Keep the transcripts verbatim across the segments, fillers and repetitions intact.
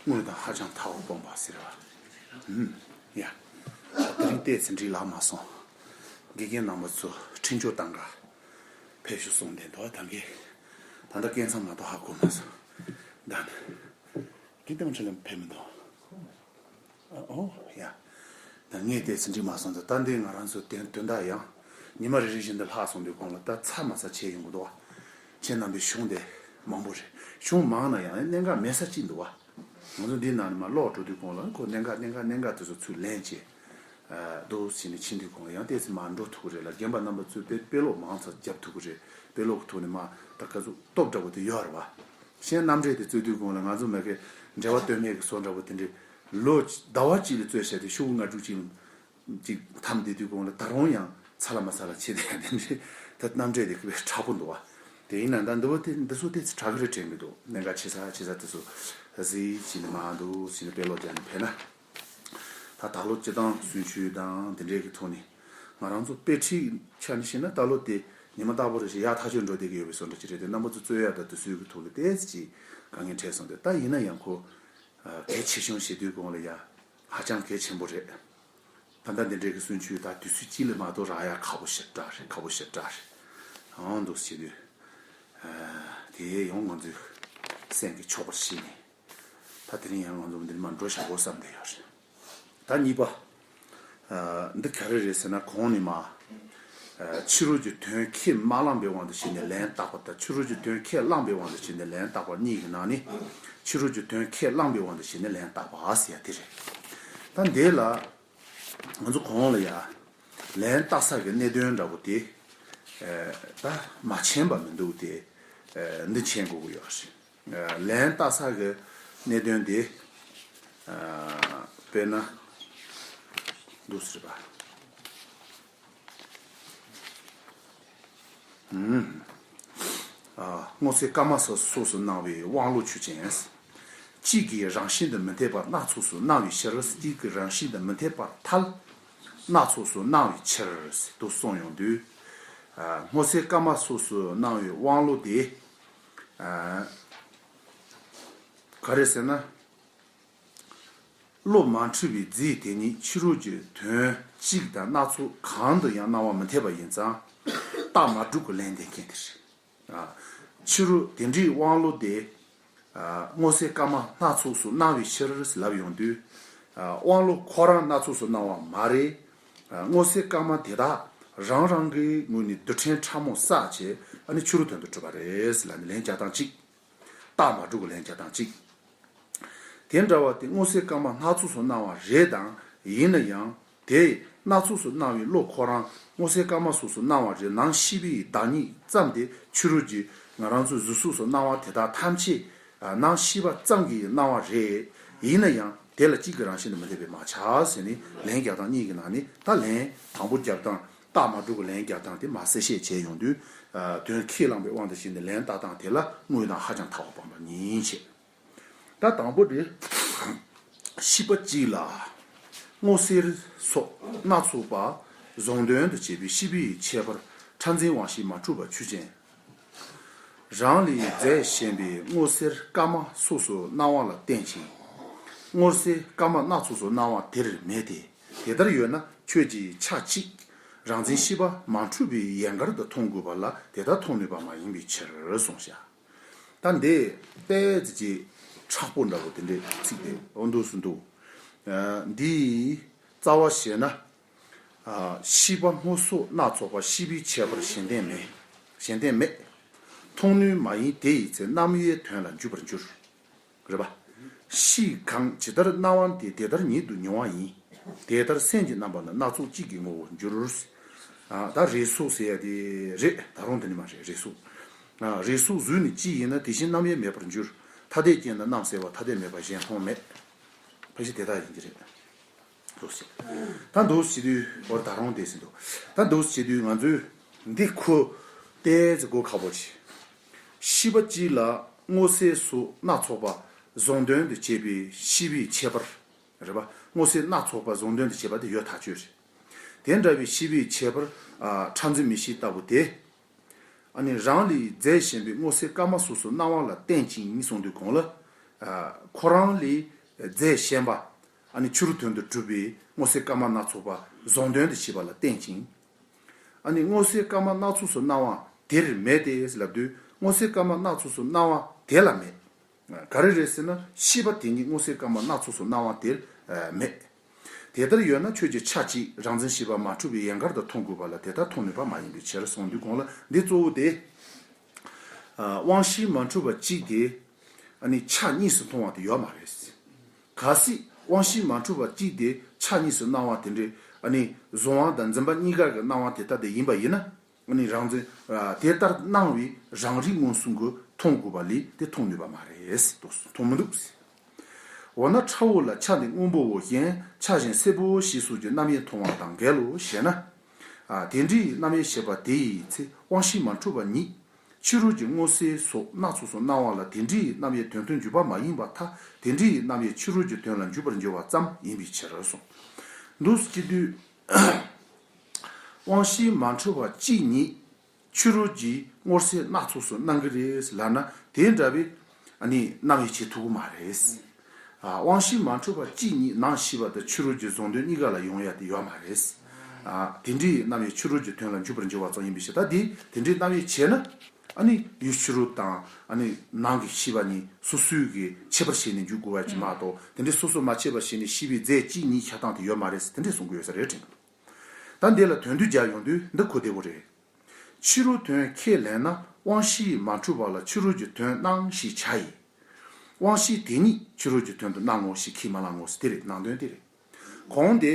དངོས་དང་ཧ་ཅང་ཐག་པ་སྤངས་པ་ཟེར་བ། ཨུམ། ཡ། དེ་རིང་ཏོག་ཙམ་འགྲིག་ལགས་མ་སོང་། དགེ་རྒན་རྣམ་པ་ཚོ་འཕྲིན་བཅོལ་བཏང་ག་ཕེབས་ཤོག་གསུངས་བསྡད་འདུག་ད་གིན། ད་ལྟ་སྐད་མཚམས་མ་གཏོགས་ཧ་གོ་མ་སོང་། ད་ནི། དགེ་རྒན་ཁྲི་ལམ་ཕེབས་མི་འདུག་ཨོ་ཡ། ད་ངས་དེ་ཚོ་འགྲིག་མ་སོང་། ད་ལྟ་འདི་ང་རང་ཚོ་དོན་དོན་དག་ཡང་ཉི་མ་རེ་རེ་བཞིན་དུ་ལྷག་སོང་དུས་གོང་ལ་ད་ཚ་མ་ཚ་བྱས་ཡོང་གི་འདུག་བ། ཁྱེད་རྣམ་པའི་གཞུང་དེ་མང་པོ་རེད། གཞུང་མང་ན་ཡང་གནད་འགག་མེད་ས་གཅིག་འདུག་བ། ང་ཚོ་འདི་ནང་ནས་མར་ལོག་འགྲོ་དུས་གོང་ལ་ཁོ་གནད་འགག་གནད་འགག་གནད་འགག་དེ་ཚོ་ཚུར་ལེན་བྱས། འདུག་ཟེར་ནས་ཕྱིན་དུས་གོང་ལ་ཡང་ཏོག་ཙམ་མར་འགྲོ་ཐུབ་ཀྱི་རེད་ལ། རྒན་པ་རྣམ་པ་ཚོས་དཔེ་དཔེ་ཀློག་མང་ཙམ་རྒྱབ་ཐུབ་ཀྱི་རེད། དཔེ་ཀློག་གི་ཐོག་ནས་མར་ད་ག་ཚོད་སྟོབས་འདྲ་པོ་དེ་ཡོད་རེད་བ། གཞན་རྣམ་འགྲེལ་དེ་རྩོད་དུས་གོང་ལ་ང་ཚོ་མ་གི་འགྲེལ་པ་སྟོད་སྨད་ཀྱི་བཟོ་འདྲ་པོ་དེ་འདྲའི་ལོ་ཟླ་བ་གཅིག་ལ་རྩོད་བྱས་ཏེ་ཤོག་བུ་ལྔ་དྲུག་ཅིག་ཅིག་ཐམ་བསྡད་དུས་གོང་ལ་ད་རུང་ཡང་ཚ་ལ་མ་ཚ་ལ་བྱེད་བསྡད་ཡ་དེ་འདྲའི་ད་རྣམ་འགྲེལ་དེ་དཔེ་དྲག་པོ་འདུག་བ། དེ་ཡིན་ན་ད་འདི་བ་དེ་འདི་ཚོ་དེ་ཚོ་དྲག་གི་རེད་དྲན་གི་འདུག་གནད་འགག་ཆེ་ས་ཆེ་ས་དེ་ཚོ་གཟིགས་བྱས་ནས་མར་འདུག་ཟེར་ནས་དཔེ་ཀློག་རྒྱག་ནས་ཕེབས་ན། ད་ད་ལོ་སྤྱི་བཏང་སུན་ཆུ་དང་དེ་འདྲའི་གི་ཐོག་ནས་ང་རང་ཚོ་དཔེ་ཁྲིད་ཆ་ནས་བཤད་ན་ད་ལོ་དེ་ཉི་མ་རྟག་པར་ཞིག་ཡག་ཐག་ཆོད་འགྲོ་བསྡད་ཀྱི་ཡོད་པའི་བཟོ་འདྲ་ཅིག་རེད་དེ། རྣམ་པ་ཚོ་རྩོད་ཡ་དང་དེ་ཚོའི་གི་ཐོག་ལ་ཏོག་ཙམ་ཅིག་དཀའ་ངལ་འཕྲད་སོང་སྟེ། ད་ཡིན་ན་ཡང་ཁོ་གལ་ཆེ་ཆུང་བྱེད་དུས་གོང་ལ་ཡ་ཧ་ཅང་གལ་ཆེན་པོ་རེད། ད་ལྟ་འདི་འདྲའི་གི་སུན་ཆུ་ད་དུས་ཚོད་གཅིག་ལ་མ་གཏོགས་རག་ཡ་ཁག་པོ་ཞེ་དྲག་རེད། ཁག་པོ་ཞེ་དྲག་རེད། ཨང་འདུག་བྱེད་དུས་དེ་ཡང་ང་ཚོའི་སེམས་ཀྱི་ཆོག་པར་བྱས་ནས། ད་དེ་རིང་ཡང་ང་ཚོ་འདིར་མར་འགྲོ་བཞག་གོ་བསམ་བསྡད་ཡོད་རེད། ད་གཉིས་པ། ཨ། འདི་ག་རེ་རེད་ཟེར་ན་གོང་ནས་མར། ཨ། ཕྱི་རོལ་གྱི་དོན་ཁས་མ་བླངས་པའི་དབང་དུ་བྱས་ནས་ལན་བཏགས་པ་དང་། ཕྱི་རོལ་གྱི་དོན་ཁས་བླངས་པའི་དབང་དུ་བྱས་ནས་ལན་བཏགས་པ་གཉིས་ཀྱི་ནང་ནས། ཕྱི་རོལ་གྱི་དོན་ཁས་བླངས་པའི་དབང་དུ་བྱས་ནས་ལན་བཏགས་པ་ཟེར་ཡ་དེ་རེད། ད་འདི་ལ་ང་ཚོ་གོང་ལ་ཡ་ལན་བཏགས་ས་གི་གནད་དོན་འདྲ་པོ་དེ། ཨ། ད་མ་མཁྱེན་པ་མི་འདུག་སྟེ། ཨ། འདི་མཁྱེན་དགོས་ཀྱི་ཡོད་རེད། ལན་བཏགས་ས་གི་གནད་དོན་དེ། ཨ། དཔེར་ན། འདུག་ཟེར་བ། ཨུམ། ཨ། སྔོ་ཚལ་སྐར་མ་སོགས་སུ་སྣང་བའི་དབང་བློ་ཆོས་ཅན། གཅིག་གི་རང་བཞིན་དུ་མི་འཐད་པར་སྣ་ཚོགས་སུ་སྣང་བའི་ཕྱིར། གཅིག་གི་རང་བཞིན་དུ་མི་འཐད་པར་ཐལ། སྣ་ཚོགས་སུ་སྣང་བའི་ཕྱིར། དུ་གསུངས་ཡོང་དུས། ཨ། སྔོ་ཚལ་སྐར་མ་སོགས་སུ་སྣང་བའི་དབང་བློ་དེ། ཨ། ག་རེ་ཟེར་ན། བློ་མ་འཁྲུལ་བའི་རྫས་དེ་ཉིད་ཕྱི་རོལ་གྱི་དོན་གཅིག་དང་སྣ་ཚོགས་གང་དུ་ཡང་སྣང་བ་མི་འཐད་པ་ཡིན་ཙང་། རྟགས་མ་གྲུབ་ཀྱི་ལན་འདེབས་མཁན་དེ་རེད། ཨ། ཕྱི་རོལ་དེ་འདྲའི་དབང་བློ་དེ། ཨ། སྔོ་ཚལ་སྐར་མ་སྣ་ཚོགས་སུ་སྣང་བའི་ཕྱིར་ལབ་ཡོང་དུས། ཨ། དབང་བློ་ཁོ་རང་སྣ་ཚོགས་སུ་སྣང་བ་མ་རེད། ཨ། སྔོ་ཚལ་སྐར་མ་དེ་དག་རང་རང་གི་ངོས་ནས་རྡུལ་ཕྲན་ཕྲ་མོ་བསགས་བྱས། ཨ་ནི་ཕྱི་རོལ་དོན་དུ་གྲུབ་པ་རེད་ལབ་ནས་ལན་རྒྱག་སྟངས་གཅིག་རྟགས་མ་གྲུབ་ཀྱི་ལན་རྒྱག་སྟངས་གཅིག་དེ་འདྲ་བ་དེ་སྔོ་ཚལ་སྐར་མ་སྣ་ཚོགས་སུ་སྣང་བ་རེད་དང་། ཡིན་ན་ཡང་དེ་སྣ་ཚོགས་སུ་སྣང་བའི་བློ་ཁོ་རང་སྔོ་ཚལ་སྐར་མ་སོགས་སུ་སྣང་བ་རེད། ནང་ཤེས་པའི་བདག་ཉིད་ཙམ་དེ་ཕྱི་རོལ་གྱི་ང་རང་ཚོའི་གཟུགས་སོགས་སུ་སྣང་བ་དེ་དག་ཐམས་ཅད་ནང་ཤེས་པ་ཙམ་གྱིས་སྣང་བ་རེད། ཡིན་ན་ཡང་དེ་ལ་གཅིག་གི་རང་བཞིན་དུ་མི་འཐད་པས་མ་ཁྱབ་ཟེར་ནས་ལན་རྒྱག་སྟངས་གཉིས་ཀྱི་ནང་ནས། ད་ལན་དང་པོ་རྒྱབ་སྟངས། རྟགས་མ་གྲུབ་ཀྱི་ལན་རྒྱག་སྟངས་དེ་མར་གསལ་བཤད་བྱས་ཡོང་དུས། ཨ། དོན་ཁས་བླངས་པའི་དབང་དུ་བྱས་ནས་ལན་བཏགས་སྟངས་དེ་ལ་དངོས་དང་ཧ་ཅང་ཐག་པ་སྤངས་པ་ཡིན་ཞེས། ད་དང་པོ་དེ། ཤེས་པ་གཅིག་ལ་སྔོ་སེར་སོགས་སྣ་ཚོགས་པ་གཟུང་དོན་དུ་བྱས་པའི་ཤེས་པའི་ཁྱད་པར་ཕྲ་འཛིན་དབང་ཤེས་མ་འཁྲུལ་བ་ཆོས་ཅན། རང་ལས་རྫས་གཞན་པའི་སྔོ་སེར་སྐར་མ་སོགས་སུ་སྣང་བ་ལ་བརྟེན་ཅིང་། སྔོ་སེར་སྐར་མ་སྣ་ཚོགས་སུ་སྣང་བ་དེར་མེད་དེ། དེ་ལྟར་ཡོད་ན་ཁྱོད་ཀྱིས་ཆ་གཅིག་རང་འཛིན་ཤེས་པ་མ་འཁྲུལ་བའི་ཡན་གར་དུ་མཐོང་དགོས་པ་ལ་དེ་ལྟར་མཐོང་ནུས་པ་མ་ཡིན་པའི་ཕྱིར་གསུངས་ཤག་ད་འདི་ཏོག་ཙམ་ཅིག་མཁྲེགས་པོ་འདྲ་པོ་དེ་འདྲའི་ཚིག་དེ། འོ་འདུག་སེ་འདུག་ཨ། འདིའི་རྩ་བ་བཤད་ན། ཨ། ཤེས་པ་སྔོ་སོགས་སྣ་ཚོགས་པ་ཤེས་པའི་ཁྱད་པར་གཞན་བརྟེན་མེད། གཞན་བརྟེན་མེད། མཐོང་ནུས་མ་ཡིན་དེ་ཡི་ཚེ་རྣམ་དབྱེའི་དོན་ལ་འཇུག་པར་འགྱུར། རེད་པ། ཤེས་གང་ཇི་ལྟར་སྣང་བ་དེ་དེ་ལྟར་ཉིད་དུ་མྱོང་བ་ཡིན། དེ་ལྟར་སེམས་ཀྱི་རྣམ་པ་ནི་སྣ་ཚོགས་གཅིག་གི་ངོ་བོར་འགྱུར། ཨ། ད་རེས་སུ་ཟེར་ཡ་དེ་རེད། ད་རུང་དེ་ནི་མ་རེད། རེས་སུ། ཨ། རེས་སུ་གཟུགས་ནི་གཅིག་ཡིན་ན་དེ་བཞིན་རྣམ་དབྱེ་མེད་པར་འགྱུར། ཐ་དད་ཅན་ལ་རྣམ་གསལ་བ་ཐ་དད་མེད་པ་གཞན་མཐོང་མེད། ཕལ་ཆེར་དེ་དག་ཡིན་གྱི་རེད། འདུག་སེ། ད་འདུག་སེ་བྱེད་དུས། འོ་ད་རུང་དེ་ཟེར་འདུག་ད་འདུག་སེ་བྱེད་དུས་ང་ཚོས་འདི་ཁོ་ ཏོག་ཙམ་གོ་ཁག་པོ་ཆེ། ཤེས་པ་གཅིག་ལ་མངོན་གསལ་སོགས་སྣ་ཚོགས་པ་བཟང་དོན་དུ་བྱས་པའི་ཤེས་པའི་ཁྱད་པར། རེད་པ། མངོན་གསལ་སྣ་ཚོགས་པ་བཟང་དོན་དུ་བྱས་པ་དེ་ཡོད་ཐག་ཆོད་རེད། དེ་འདྲ་བའི་ཤེས་པའི་ཁྱད་པར། ཨ། ཕྲ་འཛིན་མིག་ཤེས་ལྟ་བུ་དེ། ཨ་ནི་རང་ལས་རྫས་གཞན་པའི་མངོན་གསལ་སྐར་མ་སོ་སོའི་སྣང་བ་ལ་བརྟེན་ཅིང་གསུངས་དུས་གོང་ལ། ཨ། ཁོ་རང་ལས་རྫས་གཞན་པ། ཨ་ནི་ཕྱི་རོལ་དོན་དུ་གྲུབ་པའི་མངོན་གསལ་སྐར་མ་སྣ་ཚོགས་པ་བཟང་དོན་དུ་བྱས་པ་ལ་བརྟེན་ཅིང་། ཨ་ནི་མངོན་གསལ་སྐར་མ་སྣ་ཚོགས་སུ་སྣང་བ་དེར་མེད་དེ་ལབ་དུས། མངོན་གསལ་སྐར་མ་སྣ་ཚོགས་སུ་སྣང་བ་དེ་ལ་མེད། ག་རེ་རེད་ཟེར་ན། ཤེས་པ་དེ་ཉིད་མངོན་གསལ་སྐར་མ་སྣ་ཚོགས་སུ་སྣང་བ་དེར་མེད། དེ་ལྟར་ཡོད་ན་ཁྱོད་ཀྱིས་ཆ་གཅིག་རང་འཛིན་ཤེས་པ་མ་འཁྲུལ་བའི་ཡན་གར་དུ་མཐོང་དགོས་པ་ལ་དེ་ལྟར་མཐོང་ནུས་པ་མ་ཡིན་པའི་ཕྱིར་གསུངས་དུས་གོང་ལ། འདི་གཙོ་བོ་དེ། ཨ། དབང་ཤེས་མ་འཁྲུལ་བ་གཅིག་དེ། ཨ་ནི་ཆ་གཉིས་སུ་མཐོང་བ་དེ་ཡོད་མ་རེད། གལ་སྲིད་དབང་ཤེས་མ་འཁྲུལ་བ་གཅིག་དེ་ཆ་གཉིས་སུ་སྣང་བ་དེ་འདྲའི། ཨ་ནི་གཟུང་བ་དང་འཛིན་པ་གཉིས་ཀ་གི་སྣང་བ་དེ་ལྟ་དེ་ཡིན་པ་ཡིན་ན། ཨ་ནི་རང་འཛིན། ཨ། དེ་ལྟར་སྣང་བའི་རང་རིག་མངོན་སུམ་གྱིས་མཐོང་དགོས་པ་ལས་དེ་མཐོང་ནུས་པ་མ་རེད། མཐོང་མི་འདུག། འོ་ན་ཁྲ་བོ་ལ་ཆ་འདི་སྔོན་པོའོ་ཞེས། ཆ་གཞན་སེར་པོ་ཞེས་སོགས་ཀྱི་རྣམ་དབྱེ་མཐོང་བ་དང་འགལ་ལོ་ཞེ་ན། ཨ། དེ་འདྲའི་རྣམ་དབྱེ་བྱེད་པ་དེ་ཡི་ཚེ་དབང་ཤེས་མ་འཁྲུལ་བ་ཉིད། ཕྱི་རོལ་གྱི་མངོན་གསལ་སོགས་སྣ་ཚོགས་སུ་སྣང་བ་ལ་དེ་འདྲའི་རྣམ་དབྱེ་དོན་དུ་འཇུག་པ་མ་ཡིན་པར་ཐལ། དེ་འདྲའི་རྣམ་དབྱེ་ཕྱི་རོལ་གྱི་དོན་ལ་འཇུག་པར་འགྱུར་བ་ཙམ་ཡིན་པའི་ཕྱིར་གསུངས། འདུག་སེ་བྱེད་དུས། དབང་ཤེས་མ་འཁྲུལ་བ་གཅིག་ཉིད་ཕྱི་རོལ་གྱི་མངོན་གསལ་སྣ་ཚོགས་སུ་སྣང་གི་རེད་ལབ་ན། དེ་འདྲ་བའི། ཨ་ནི་རྣམ་དབྱེ་བྱེད་ཐུབ་ཀྱི་མ་རེད། ཨ། དབང་ཤེས་མ་འཁྲུལ་བ་གཅིག་ཉིད་ནང་ཤེས་པ་དང་ཕྱི་རོལ་གྱི་བཟང་དོན་གཉིས་ཀ་ལ་ཡོང་ཡ་དེ་ཡོད་མ་རེད། ཨ། དེ་འདྲའི་རྣམ་དབྱེ་ཕྱི་རོལ་གྱི་དོན་ལ་འཇུག་པར་འགྱུར་བ་ཙམ་ཡིན་པའི་ཕྱིར། ད་དེ་དེ་འདྲའི་རྣམ་དབྱེ་བྱས་ན། ཨ་ནི་ཡུལ་ཕྱི་རོལ་དང་། ཨ་ནི་ནང་གི་ཤེས་པ་གཉིས་སོ་སོའི་གི་ཁྱད་པར་བྱས་ནས་འཇུག་དགོས་པ་ཅིག་མ་གཏོགས། དེ་འདྲའི་སོ་སོ་མ་ཕྱེ་བར་བྱས་ནས་ཤེས་པའི་རྫས་གཅིག་ཉིད་ཆགས་སྟངས་དེ་ཡོད་མ་རེད་ཟེར། དེ་འདྲས་གསུང་གི་ཡོད་ས་རེད་དྲན། ད་འདི་ལ་དོན་བསྡུ་རྒྱག་ཡོང་དུས་འདི་གོ་བདེ་པོ་རེད། ཕྱི་རོལ་དོན་ཁས་ལེན་ན་དབང་ཤེས་མ་འཁྲུལ་བ་ལ་ཕྱི་རོལ་གྱི་དོན་སྣང་ཞེས་བྱ་ཡི། དབང་ཤེས་དེ་ཉིད་ཕྱི་རོལ་གྱི་དོན་དུ་སྣང་ངོ་ཞེས་ཁས་མ་བླངས་ངོ་ཟེར། དེ་རེད། ནང་དོན་དེ་རེད། གོང་དེ།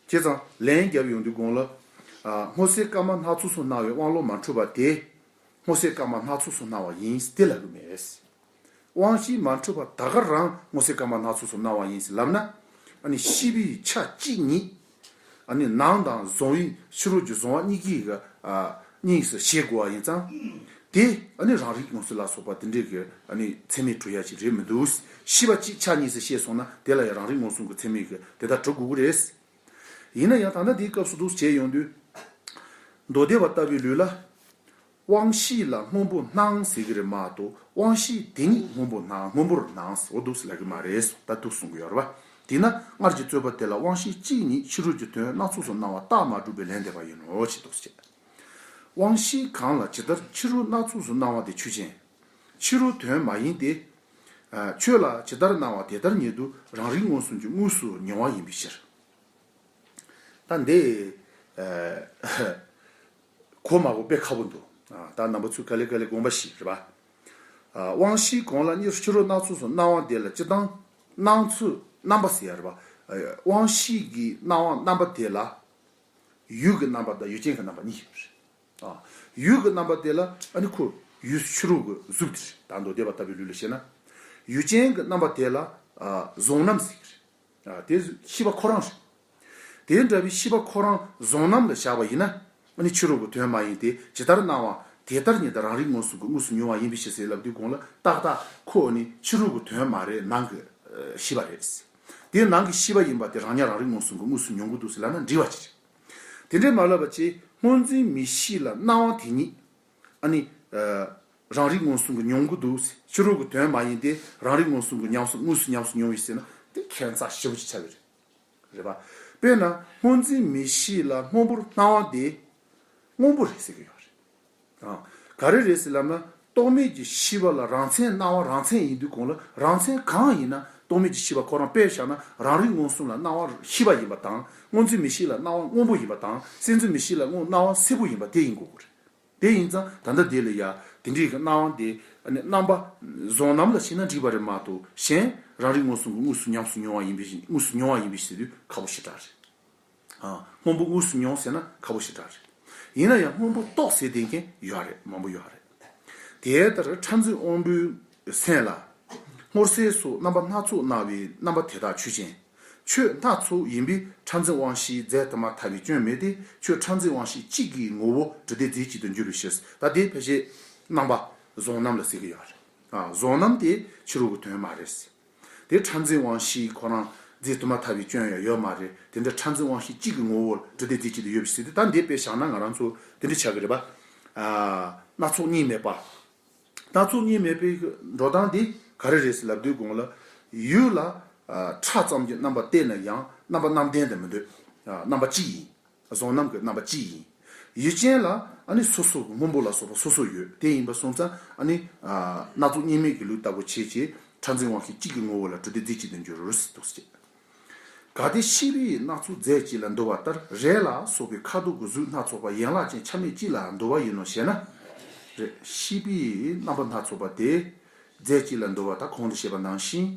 བྱས་ཙང་ལན་རྒྱབ་ཡོང་དུས་གོང་ལ། ཨ། མངོན་གསལ་སྐར་མ་སྣ་ཚོགས་སུ་སྣང་བའི་དབང་བློ་མ་འཁྲུལ་བ་དེ། མངོན་གསལ་སྐར་མ་སྣ་ཚོགས་སུ་སྣང་བ་ཡིན་དེ་ལབ་ཀྱི་མེད། དབང་ཤེས་མ་འཁྲུལ་བ་ད་ག་རང་མངོན་གསལ་སྐར་མ་སྣ་ཚོགས་སུ་སྣང་བ་ཡིན་ཟེར་ལབ་ན། ཨ་ནི་ཤེས་པའི་ཆ་གཅིག་ཉིད། ཨ་ནི་ནང་དང་གཟུང་བའི་ཕྱི་རོལ་གྱི་གཟུང་བ་གཉིས་ཀྱི་གི། ཨ། གཉིས་སུ་ཕྱེ་དགོས་པ་ཡིན་ཙང་། དེ་ཨ་ནི་རང་རིག་མངོན་སུམ་ལ་སོགས་པ་དེ་འདྲའི་གི། ཨ་ནི་ཚད་མས་གྲུབ་ཡ་ཅིག་རེད་མི་འདུག། ཤེས་པ་གཅིག་ཆ་གཉིས་སུ་ཕྱེ་སོང་ན་དེ་ལ་ཡང་རང་རིག་མངོན་སུམ་གྱི་ཚད་མས་གི་དེ་ལྟར་གྲུབ་དགོས་ཀྱི་རེད། ཡིན་ན་ཡང་ད་ལྟ་འདིའི་སྐབས་སུ་འདུག་བྱས་ཡོང་དུས། མདོ་སྡེ་པ་ལྟ་བུའི་ལུགས་ལ། དབང་ཤེས་ལ་སྔོན་པོ་སྣང་ཟེར་གྱི་རེད་མ་གཏོགས། དབང་ཤེས་དེ་ཉིད་སྔོན་པོ་སྣང་། སྔོན་པོར་སྣང་ཟེར། འོ་འདུག་སེ་ལབ་ཀྱི་མ་རེད། ད་འདུག་གསུང་གི་ཡོད་རེད་པ། དེས་ན་སྔར་གྱི་རྩོད་པ་དེ་ལ་དབང་ཤེས་གཅིག་ཉིད་ཕྱི་རོལ་གྱི་དོན་སྣ་ཚོགས་སུ་སྣང་བ་རྟགས་མ་གྲུབ་པའི་ལན་འདེབས་པ་ཡིན་ནོ་ཞེས་འདུག་སེ་བྱས། དབང་ཤེས་གང་ལ་ཇི་ལྟར་ཕྱི་རོལ་སྣ་ཚོགས་སུ་སྣང་བ་དེ་ཆོས་ཅན། ཕྱི་རོལ་དོན་མ་ཡིན་ཏེ། ཨ། ཆོས་ལ་ཇི་ལྟར་སྣང་བ་དེ་ལྟར་ཉིད་དུ་རང་རིག་མངོན་སུམ་གྱིས་དངོས་སུ་མྱོང་བ་ཡིན་པའི་ཕྱིར། ད་འདི། ཨ། གོ་མ་གོ་དཔེ་ཁག་པོ་འདུག། ཨ། ད་རྣམ་པ་ཚོས་ག་ལེ་ག་ལེ་དགོངས་པ་བཞེས་རེད་པ། ཨ། དབང་ཤེས་གང་ལ་ཕྱི་རོལ་སྣ་ཚོགས་སུ་སྣང་བ་དེ་ལ་སྤྱིར་བཏང་སྣང་ཚུལ་རྣམ་པ་ཟེར་ཡ་རེད་པ། ཨ། དབང་ཤེས་ཀྱི་སྣང་བ་རྣམ་པ་དེ་ལ། ཡུལ་གྱི་རྣམ་པ་དང་ཡུལ་ཅན་གྱི་རྣམ་པ་གཉིས་ཡོད་རེད། ཨ། ཡུལ་གྱི་རྣམ་པ་དེ་ལ་ཨ་ནི་ཁོ་ཡུལ་ཕྱི་རོལ་གྱི་གཟུགས་དེ་རེད། ད་མདོ་སྡེ་པ་ལྟ་བུའི་ལུགས་ལ་བཤད་ན། ཡུལ་ཅན་གྱི་རྣམ་པ་དེ་ལ། ཨ། གཟུང་རྣམ་ཟེར་གྱི་རེད། ཨ། དེ་ཤེས་པ་ཁོ་རང་རེད། དེ་འདྲ་བའི་ཤེས་པ་ཁོ་རང་གཟུང་རྣམ་ལ་བཞག་པ་ཡིན་ན། ཨ་ནི་ཕྱི་རོལ་གྱི་དོན་མ་ཡིན་ཏེ་ཇི་ལྟར་སྣང་བ་དེ་ལྟར་ཉིད་དུ་རང་རིག་མངོན་སུམ་གྱིས་དངོས་སུ་མྱོང་བ་ཡིན་པའི་ཕྱིར་ཟེར་ལབ་དུས་གོང་ལ་ཏག་ཏག་ཁོ་ནི་ཕྱི་རོལ་གྱི་དོན་མ་རེད། ནང་གི། ཨ། ཤེས་པ་རེད། དེ་ནང་གི་ཤེས་པ་ཡིན་པ་དེ་རང་ཉིད་རང་རིག་མངོན་སུམ་གྱིས་དངོས་སུ་མྱོང་གི་འདུག་ཟེར་ལབ་ན་འགྲིག་པ་ཅིག་རེད། དེ་འདྲའི་མ་ལབ་པ་ཅིག་སྔོ་འཛིན་མིག་ཤེས་ལ་སྣང་བ་དེ་ཉིད། ཨ་ནི། ཨ། རང་རིག་མངོན་སུམ་གྱིས་མྱོང་གི་འདུག། ཕྱི་རོལ་གྱི་དོན་མ་ཡིན་ཏེ་རང་རིག་མངོན་སུམ་གྱིས་ཉམས་སུ་དངོས་སུ་ཉམས་སུ་མྱོང་བའི་ཟེར་ན་དེ་ཁྱད་མཚར་ཞེ་པོ་ཅིག་ཆགས་པ་རེད། རེད་པ། དཔེར་ན་སྔོ་འཛིན་མིག་ཤེས་ལ་སྔོན་པོར་སྣང་བ་དེ་སྔོན་པོ་རེད་ཟེར་གྱི་ཡོད་རེད། ཨ། ག་རེ་རེད་ཟེར་ལབ་ན། རྟོག་མེད་ཀྱི་ཤེས་པ་ལ་རང་མཚན་སྣང་བ་རང་མཚན་ཡིན་དུས་གོང་ལ་རང་མཚན་གང་ཡིན་ན་རྟོག་མེད་ཀྱི་ཤེས་པ་ཁོ་རང་དཔེར་བཞག་ན་རང་རིག་མངོན་སུམ་ལ་སྣང་བ་ཤེས་པ་ཡིན་པ་དང་། སྔོ་འཛིན་མིག་ཤེས་ལ་སྣང་བ་སྔོན་པོ་ཡིན་པ་དང་། སེམས་འཛིན་མིག་ཤེས་ལ་སྔོ་སྣང་བ་སེར་པོ་ཡིན་པ་དེ་ཡིན་དགོས་ཀྱི་རེད། དེ་ཡིན་ཙང་ད་ལྟ་དེ་ལ་ཡ་དེ་འདྲའི་གི་སྣང་བ་དེ། ཨ་ནི་རྣམ་པ་གཟུང་རྣམ་ལ་བྱས་ན་འགྲིག་པ་རེད་མ་གཏོགས། གཞན་རང་རིག་མངོན་སུམ་གྱིས་དངོས་སུ་ཉམས་སུ་མྱོང་བ་ཡིན་པའི་དངོས་སུ་མྱོང་བ་ཡིན་པའི་ཟེར་དུས་ཁག་པོ་ཞེ་དྲག་རེད། ཨ། སྔོན་པོ་དངོས་སུ་མྱོང་ཟེར་ན་ཁག་པོ་ཞེ་དྲག་རེད། ཡིན་ན་ཡང་སྔོན་པོ་རྟོགས་ཟེར་བསྡད་མཁན་ཡོད་རེད། མང་པོ་ཡོད་རེད། དེ་ལྟར་ཕྲ་འཛིན་དབང་པོའི་སེམས་ལ་སྔོ་སེར་སོགས་རྣམ་པ་སྣ་ཚོགས་སྣང་བའི་རྣམ་པ་དེ་དག་ཆོས་ཅན། ཆོས་སྣ་ཚོགས་ཡིན་པས་ཕྲ་འཛིན་དབང་ཤེས་རྫས་དུ་མ་ཐ་བའི་སྐྱོན་མེད་དེ། ཆོས་ཕྲ་འཛིན་དབང་ཤེས་གཅིག་གི་ངོ་བོ་དྲི་དེ་རྫས་གཅིག་ཏུ་འགྱུར་བའི་ཕྱིར། ད་དེ་ཕལ་ཆེར་རྣམ་པ་གཟུང་རྣམ་ལ་ཟེར་གྱི་ཡོད་རེད། ཨ། གཟུང་རྣམ་དེ་ཕྱི་རོལ་གྱི་དོན་མ་རེད། དེ་ཕྲ་འཛིན་དབང་ཤེས་ཁོ་རང་རྫས་དུ་མ་ཐ་བའི་སྐྱོན་ཡང་ཡོད་མ་རེད། དེ་འདྲ་ཕྲ་འཛིན་དབང་ཤེས་གཅིག་གི་ངོ་བོ་དྲི་དེ་རྫས་གཅིག་ཏུ་ཡོད་པའི་ཕྱིར་ཟེར་དུས། ད་འདི་དཔེ་བཞག་ན་ང་རང་ཚོ་དེ་འདྲ་ཆགས་ཀྱི་རེད་པ། ཨ། སྣ་ཚོགས་གཉིས་མེད་པ། སྣ་ཚོགས་གཉིས་མེད་པའི་འགྲོ་སྟངས་འདི་ག་རེ་རེད་ཟེར་ལབ་དུས་གོང་ལ། ཡུལ་ལ་ཨ་ཕྲ་ཙམ་གྱི་རྣམ་པ་བལྟས་ན་ཡང་རྣམ་པ་རྣམ་ལྡན་དུ་མི་འདོད། ཨ། རྣམ་པ་གཅིག་ཡིན། གཟུང་རྣམ་གྱི་རྣམ་པ་གཅིག་ཡིན། ཡུལ་ཅན་ལ་ཨ་ནི་སོ་སོ་གི་སྔོན་པོ་ལ་སོགས་པ་སོ་སོ་ཡོད། དེ་ཡིན་པ་སོང་ཙང་ཨ་ནི་ཨ་སྣ་ཚོགས་གཉིས་མེད་ཀྱི་ལུགས་ལྟ་བུ་བྱས་བྱས་ཕྲ་འཛིན་དབང་ཤེས་གཅིག་གི་ངོ་བོ་ལ་དྲི་དེ་རྫས་གཅིག་ཏུ་འགྱུར་རོ་ཟེར་འདུག་ཟེར། གལ་ཏེ་ཤེས་པས་སྣ་ཚོགས་རྫས་གཅིག་ལ་འདོད་པ་ལྟར། རས་ལ་སོགས་པའི་ཁ་དོག་གི་གཟུགས་སྣ་ཚོགས་པ་ཡན་ལག་ཅན་ཆ་མེད་གཅིག་ལ་འདོད་པ་ཡིན་ནོ་ཞེ་ན། རེད། ཤེས་པས་རྣམ་པ་སྣ་ཚོགས་པ་དེ་རྫས་གཅིག་ལ་འདོད་པ་དང་གོང་དུ་བཤད་པ་ནང་བཞིན།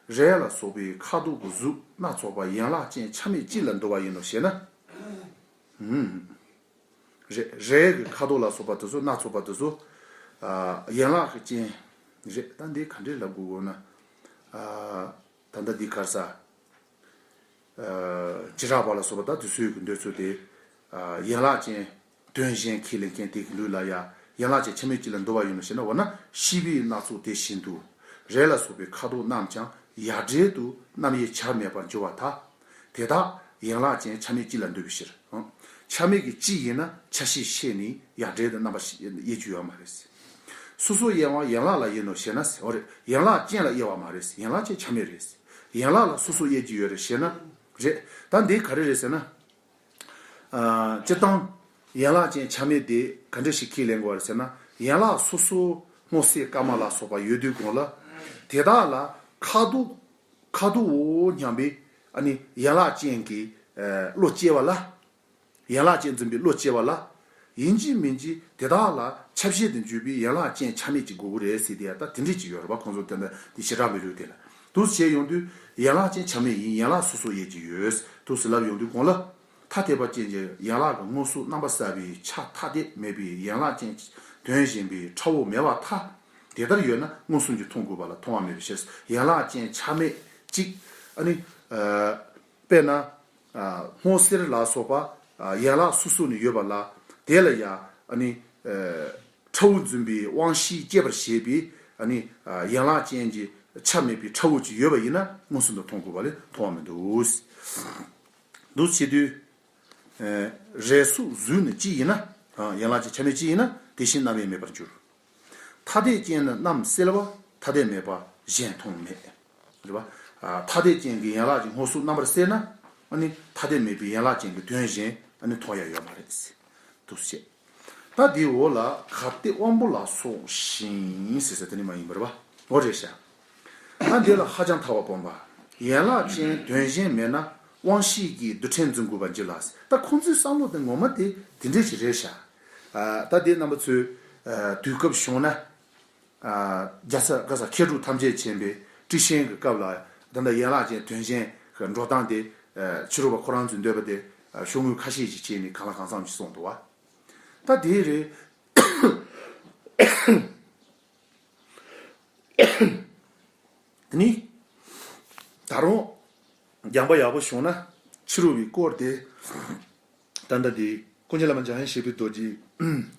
རས་ལ་སོགས་པའི་ཁ་དོག་གི་གཟུགས་སྣ་ཚོགས་པ་ཡན་ལག་ཅན་ཆ་མེད་གཅིག་ལ་འདོད་པ་ཡིན་ནོ་ཞེ་ན། ཧུམ། རེད། རས་ཀྱི་ཁ་དོག་ལ་སོགས་པ་དེ་ཚོ་སྣ་ཚོགས་པ་དེ་ཚོ། ཨ། ཡན་ལག་གི་རྐྱེན་རེད། ད་འདི་ག་འདྲས་ལབ་དགོས་དགོས་ན། ཨ། ད་ལྟ་འདི་ག་རེ་ཟ། ཨ། བྱེ་བྲག་པ་ལ་སོགས་པ་ད་དེ་ཚོའི་གི་འདོད་ཚུལ་དེ། ཨ། ཡན་ལག་ཅན་དོན་གཞན་ཁས་ལེན་མཁན་དེ་གི་ལུགས་ལ་ཡང་ཡན་ལག་ཅན་ཆ་མེད་གཅིག་ལ་འདོད་པ་ཡིན་ནོ་ཞེ་ན། འོ་ན་ཤེས་པས་སྣ་ཚོགས་དེ་བཞིན་དུ། རས་ལ་སོགས་པའི་ཁ་དོག་རྣམས་ཀྱང་ཡ་བྲལ་དུ་རྣམ་དབྱེ་བྱར་མེད་པར་འགྱུར་བར་ཐལ། དེ་དག་ཡན་ལག་ཅན་ཆ་མེད་གཅིག་ལ་འདོད་པའི་ཕྱིར། ཆ་མེད་ཀྱི་གཅིག་ཡིན་ན་ཆ་ཤས་ཤེས་ནས་ཡ་བྲལ་དུ་རྣམ་པ་དབྱེ་རྒྱུ་ཡོད་མ་རེད། སོ་སོར་དབྱེ་བ་ཡན་ལག་ལ་ཡིན་ནོ་ཞེ་ན་ཟེར། འོ་རེད། ཡན་ལག་ཅན་ལ་དབྱེ་བ་མ་རེད། ཡན་ལག་ཅན་ཆ་མེད་རེད། ཡན་ལག་ལ་སོ་སོར་དབྱེ་རྒྱུ་ཡོད་རེད་ཞེ་ན། རེད། ད་འདི་ག་རེ་རེད་ཟེར་ན། ཨ། སྤྱིར་བཏང་ཡན་ལག་ཅན་ཆ་མེད་དེ་ག་འདྲ་ཞིག་ཁས་ལེན་དགོས་རེད་ཟེར་ན། ཡན་ལག་སོ་སོ་སྔོ་སེར་དཀར་དམར་ལ་སོགས་པ་ཡོད་དུས་གོང་ལ། དེ་དག་ལ་ཁ་དོག་ཁ་དོག་འོ་སྙམ་པའི་ཨ་ནི་ཡན་ལག་ཅན་གྱི་ཨ་བློ་སྐྱེ་བ་ལ། ཡན་ལག་ཅན་འཛིན་པའི་བློ་སྐྱེ་བ་ལ། ཡིན་གཅིག་མིན་གཅིག་དེ་དག་ལ་ཁྱབ་བྱེད་དུ་འཇུག་པའི་ཡན་ལག་ཅན་ཆ་མེད་ཅིག་དགོས་ཀྱི་རེད་ཟེར་དེ་ཡ། ད་དེ་འདྲས་ཅིག་ཡོད་རེད་པ། ཁོང་ཚོ་དེ་འདྲ་དེ་བྱེ་བྲག་པའི་ལུགས་དེ་ལ། འདུག་སེ་བྱས་ཡོང་དུས་ཡན་ལག་ཅན་ཆ་མེད་ཡིན། ཡན་ལག་སོ་སོར་དབྱེ་རྒྱུ་ཡོད་འདུག་སེ་ལབ་ཡོང་དུས་གོང་ལ། ཐ་དད་པ་ཅན་གྱི་ཡན་ལག་གི་མངོན་སུམ་རྣམ་པར་གསལ་བའི་ཆ་ཐ་དད་མེད་པའི་ཡན་ལག་ཅན་དོན་གཞན་པའི་ཕྲ་བོ་མེད་པར་ཐལ། དེ་ལྟར་ཡོད་ན་མངོན་སུམ་གྱིས་མཐོང་དགོས་པ་ལ་མཐོང་བ་མེད་པའི་ཕྱིར། ཡན་ལག་ཅན་ཆ་མེད་གཅིག་ཨ་ནི་ཨ་དཔེར་ན། ཨ་སྔོ་སེར་ལ་སོགས་པ་ཨ་ཡན་ལག་སོ་སོ་ནས་ཡོད་པ་ལ། དེ་ལ་ཡང་ཨ་ནི་ཨ་ཕྲ་བོ་འཛིན་པའི་དབང་ཤེས་སྐྱེད་པར་བྱེད་པའི་ཨ་ནི་ཨ་ཡན་ལག་ཅན་གྱི་ཆ་མེད་པའི་ཕྲ་བོ་ཅིག་ཡོད་པ་ཡིན་ན་མངོན་སུམ་དུ་མཐོང་དགོས་པ་ལས་མཐོང་བ་མི་འདུག། འདུག་བྱེད་དུས། ཨ་རས་སོགས་གཟུགས་ནི་གཅིག་ཡིན་ན། ཨ་ཡན་ལག་ཅན་ཆ་མེད་གཅིག་ཡིན་ན་དེ་བཞིན་རྣམ་དབྱེ་མེད་པར་འགྱུར། ཐ་དད་ཅན་ནི་རྣམ་གསལ་བ། ཐ་དད་མེད་པ་གཞན་མཐོང་མེད། རེད་པ། ཨ་ཐ་དད་ཅན་གྱི་ཡན་ལག་གི་མངོན་སུམ་རྣམ་པར་གསལ་ན། ཨ་ནི་ཐ་དད་མེད་པའི་ཡན་ལག་ཅན་གྱི་དོན་གཞན་ཨ་ནི་མཐོང་ཡ་ཡོད་མ་རེད། འདུག་སེ་བྱས། ད་དེའི་འོག་ལ་གལ་ཏེ་དབང་པོ་ལ་སོགས་ཤིང་ཟེར་ས་དེ་ནི་མ་ཡིན་པ་རེད་པ། འོ་རེད་ཤག། ད་འདི་ལ་ཧ་ཅང་ཐལ་བ་སྤོང་པ། ཡན་ལག་ཅན་དོན་གཞན་མེད་ན་དབང་ཤེས་ཀྱིས་རྡུལ་ཕྲན་འཛིན་དགོས་པར་འགྱུར་ལ། ད་ཁོང་ཚོའི་བསམ་བློ་དེ་ངོ་མ་དེ་དེ་འདྲས་ཅིག་རེད་ཤག། ཨ་ད་དེ་རྣམ་པ་ཚོས་ཨ་དུས་སྐབས་བྱུང་ན། ཨ་རྒྱལ་ས་ག་ས་མཁས་གྲུབ་ཐམས་ཅད་མཁྱེན་པའི་ཊཱིཀ་ཆེན་གྱི་སྐབས་ལ་ད་ལྟ་ཡན་ལག་ཅན་དོན་གཞན་གྱི་འགྲོ་སྟངས་དེ། ཨ་ཕྱི་རོལ་པ་ཁོ་རང་ཚོས་འདོད་པ་དེ་ཨ་ཤོག་ངོས་ཁ་ཤས་ཤིག་བྱས་ནས་གང་ལ་གང་འཚམ་ཞིག་གསུངས་འདུག་པ། ད་དེ་རེད། དེ་ནི་ད་རུང་སྦྱངས་པ་ཡག་པོ་བྱུང་ན་ཕྱི་རོལ་པའི་སྐོར་དེ། ད་ལྟ་དེ་ཀུན་མཁྱེན་བླ་མ་འཇམ་དབྱངས་བཞད་པའི་རྡོ་རྗེའི་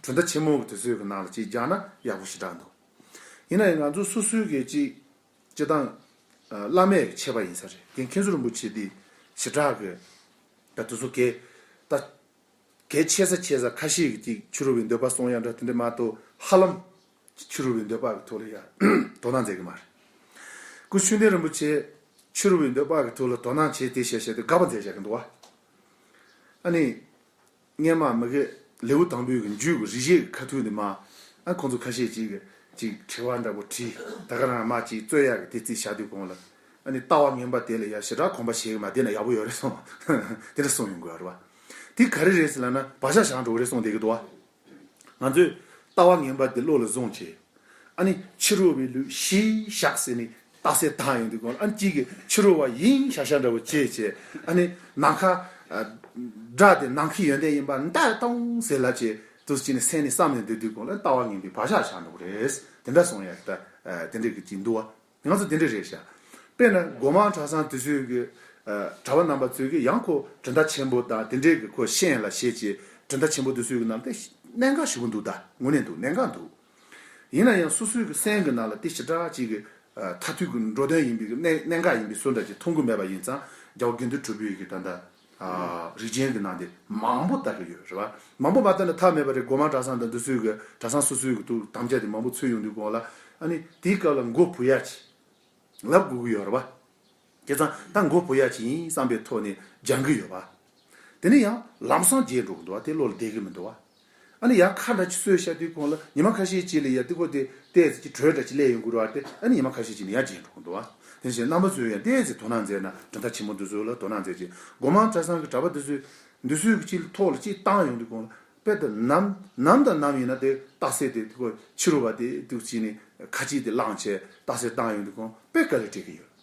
གྲུབ་མཐའ་ཆེན་མོ་གི་དེ་ཚོའི་གི་ནང་ལ་ཅིག་སྦྱངས་ན་ཡག་པོ་ཞེ་དྲག་འདུག། ཡིན་ན་ཡང་ང་ཚོ་སོ་སོའི་གི་ཅིག་སྤྱིར་བཏང་བླ་མའི་ཆད་པ་ཡིན་ས་རེད། དེ་མཁན་ཟུར་རིན་པོ་ཆེ་དེ་ཞེ་དྲག་གི་ད་དེ་ཚོ་གས་ད། གལ་ཆེ་ས་ཆེ་ས་ཁ་ཤས་ཀྱིས་ཅིག་ཕྱི་རོལ་པའི་འདོད་པ་སྲུང་ཡ་འདྲ་དེ་འདྲ་མ་གཏོགས། ཧ་ལམ་ཕྱི་རོལ་པའི་འདོད་པ་གི་ཐོག་ལ་ཡ་དོ་སྣང་མཛད་གི་མ་རེད། སྐུ་ཆོས་ལྡན་རིན་པོ་ཆེ་ཕྱི་རོལ་པའི་འདོད་པ་གི་ཐོག་ལ་དོ་སྣང་བྱས་ཏེ་བཤད་བཤད་དེ་དགག་པ་མཛད་བཞག་གི་འདུག་པ། ཨ་ནི་སྔས་མ་མི་གི་ལེའུ་དང་པོའི་གི་མཇུག་གི་རིགས་ཤེས་ཀྱི་ཁ་ཐུག་དེ་མ། ཨ་ཁོང་ཚོ་ཁ་ཤས་ཅིག་གིས་ཅིག་དྲི་བ་འདྲ་པོ་དྲིས། ད་ག་རང་མ་ཅིག་རྩོད་ཡ་གི་དེ་རྩིས་བཞག་དུས་གོང་ལ། ཨ་ནི་ལྟ་བ་ངན་པ་དེ་ལ་ཡ་ཞེ་དྲག་གོམས་པ་བྱེད་གི་མ་བསྡད་ན་ཡག་པོ་ཡོད་རེད་གསུངས། དེ་འདྲ་གསུངས་ཡོང་གི་ཡོད་རེད་པ། དེ་ག་རེ་རེད་ཟེར་ལབ་ན་བག་ཆགས་བཞག་འགྲོ་གི་རེད་གསུངས་བསྡད་ཀྱི་འདུག་པ། ང་ཚོས་ལྟ་བ་ངན་པ་དེ་བློ་ལ་བཟུང་བྱས། ཨ་ནི་ཕྱི་རོལ་པའི་ལུགས་གཞིར་བཞག་ཟེར་ནས་རྟགས་གསལ་བཏང་ཡོང་དུས་གོང་ལ། ཨ་ནི་གཅིག་གིས་ཕྱི་རོལ་པ་ཡིན་ཤག་ཤག་འདྲ་པོ་བྱས་བྱས། ཨ་ནི་ནམ་མཁའ་ཨ་སྒྲ་དེ་ནམ་མཁའི་ཡོན་ཏན་ཡིན་པ་འདྲ་གཏོང་ཟེར་ལབ་བྱས། འདུག་སེ་བྱས་ནས་སེམས་ནས་བསམ་ནས་སྡོད་དུས་གོང་ལ་ལྟ་བ་ངན་པའི་བག་ཆགས་བཞག་འགྲོ་གི་རེད། དེ་འདྲ་གསུངས་ཡ་ད་དེ་འདྲ་གི་ཅིག་འདུག་པ། ང་ཚོ་དེ་འདྲ་རེད་ཤག། དཔེར་ན་སྒོ་མང་གྲྭ་ཚང་དེ་ཚོའི་གི་ གྲྭ་པ་རྣམ་པ་ཚོས་ཀྱི་ཡང་ཁོ་གྲུབ་མཐའ་ཆེན་པོ་དང་དེ་འདྲའི་གི་ཁོ་ཤེས་ཡོན་ལ་བྱེད་ཀྱི་གྲུབ་མཐའ་ཆེན་པོ་དེ་ཚོའི་གི་ནང་དེ་གནད་འགག་ཞེ་པོ་འདུག་ད་དངོས་གནས་འདུག་གནད་འགག་འདུག་ཡིན་ན་ཡང་སོ་སོའི་གི་སེམས་གི་ནང་ལ་དེ་ཞེ་དྲག་ཅིག་གི་མཐར་ཐུག་གི་འགྲོ་དོན་ཡིན་པའི་གི་གནད་གནད་འགག་ཡིན་པའི་བཟོ་འདྲ་ཅིག་མཐོང་གི་མེད་པ་ཡིན་ཙང་རྒྱལ་བ་དགེ་འདུན་གྲུབ་པའི་གི་ད་ལྟ་རིགས་རྒྱན་གི་ནང་དེ་མང་པོ་ལྟ་གི་ཡོད་རེད་བ། མང་པོ་མ་ལྟ་ན་ཐབས་མེད་པ་རེད། སྒོ་མང་གྲྭ་ཚང་དང་འདི་ཚོའི་གི་གྲྭ་ཚང་སོ་སོའི་གི་ཐུགས་དམ་བཅའ་དེ་མང་པོ་ཚུད་ཡོང་དུས་གོང་ལ་ཨ་ནི་དེའི་སྐབས་ལ་མགོ་བུ་ཡ་ཅིག་ལབ་དགོས་ཀྱི་ཡོད་རེད་པ། བྱས་ཙང་ད་མགོ་བོ་ཡ་ཅིག་ཡིན་བསམ་པའི་ཐོག་ནས་སྦྱང་གི་ཡོད་པ། དེ་ནས་ཡང་ལམ་སང་བརྗེད་འགྲོ་གི་འདུག་བ། དེ་བློ་ལ་བསྡད་གི་མི་འདུག་བ། ཨ་ནི་ཡར་ཁ་འདྲ་ཅིག་གསོས་བཞག་དུས་གོང་ལ་ཉི་མ་ཁ་ཤས་ཅིག་ལ་ཡ་དེ་གོ་དེ་ཏོག་ཙམ་ཅིག་དྲོད་འདྲ་ཅིག་སླེབས་ཡོང་གི་རེད་བ། དེ་ཨ་ནི་ཉི་མ་ཁ་ཤས་ཅིག་ནས་ཡར་བརྗེད་འགྲོ་གི་འདུག་བ། དེ་བཞིན་རྣམ་པ་ཚོས་ཡང་ཏོག་ཙམ་དོ་སྣང་མཛད་ན་གྲུབ་མཐའ་ཆེན་པོ་འདི་ཚོ་ལ་དོ་སྣང་མཛད་ཅིག་སྒོ་མང་གྲྭ་ཚང་གི་གྲྭ་པ་འདི་ཚོས་འདི་ཚོའི་གི་ཅིག་ཐོག་ལ་ཅིག་བཏང་ཡོང་དུས་གོང་ལ་དཔེ་དེ་ནམ་ནམ་དང་ནམ་ཡིན་ན་དེ་རྟགས་གསལ་དེ་དེ་གོ་ཕྱི་རུ་བ་དེ་དུ་ཅིག་ནས་ཁ་ཅིག་དེ་བླངས་བྱས་རྟགས་གསལ་བཏང་ཡོང་དུས་གོང་དཔེ་དཀའ་ལས་འཕྲད་གི་ཡོད།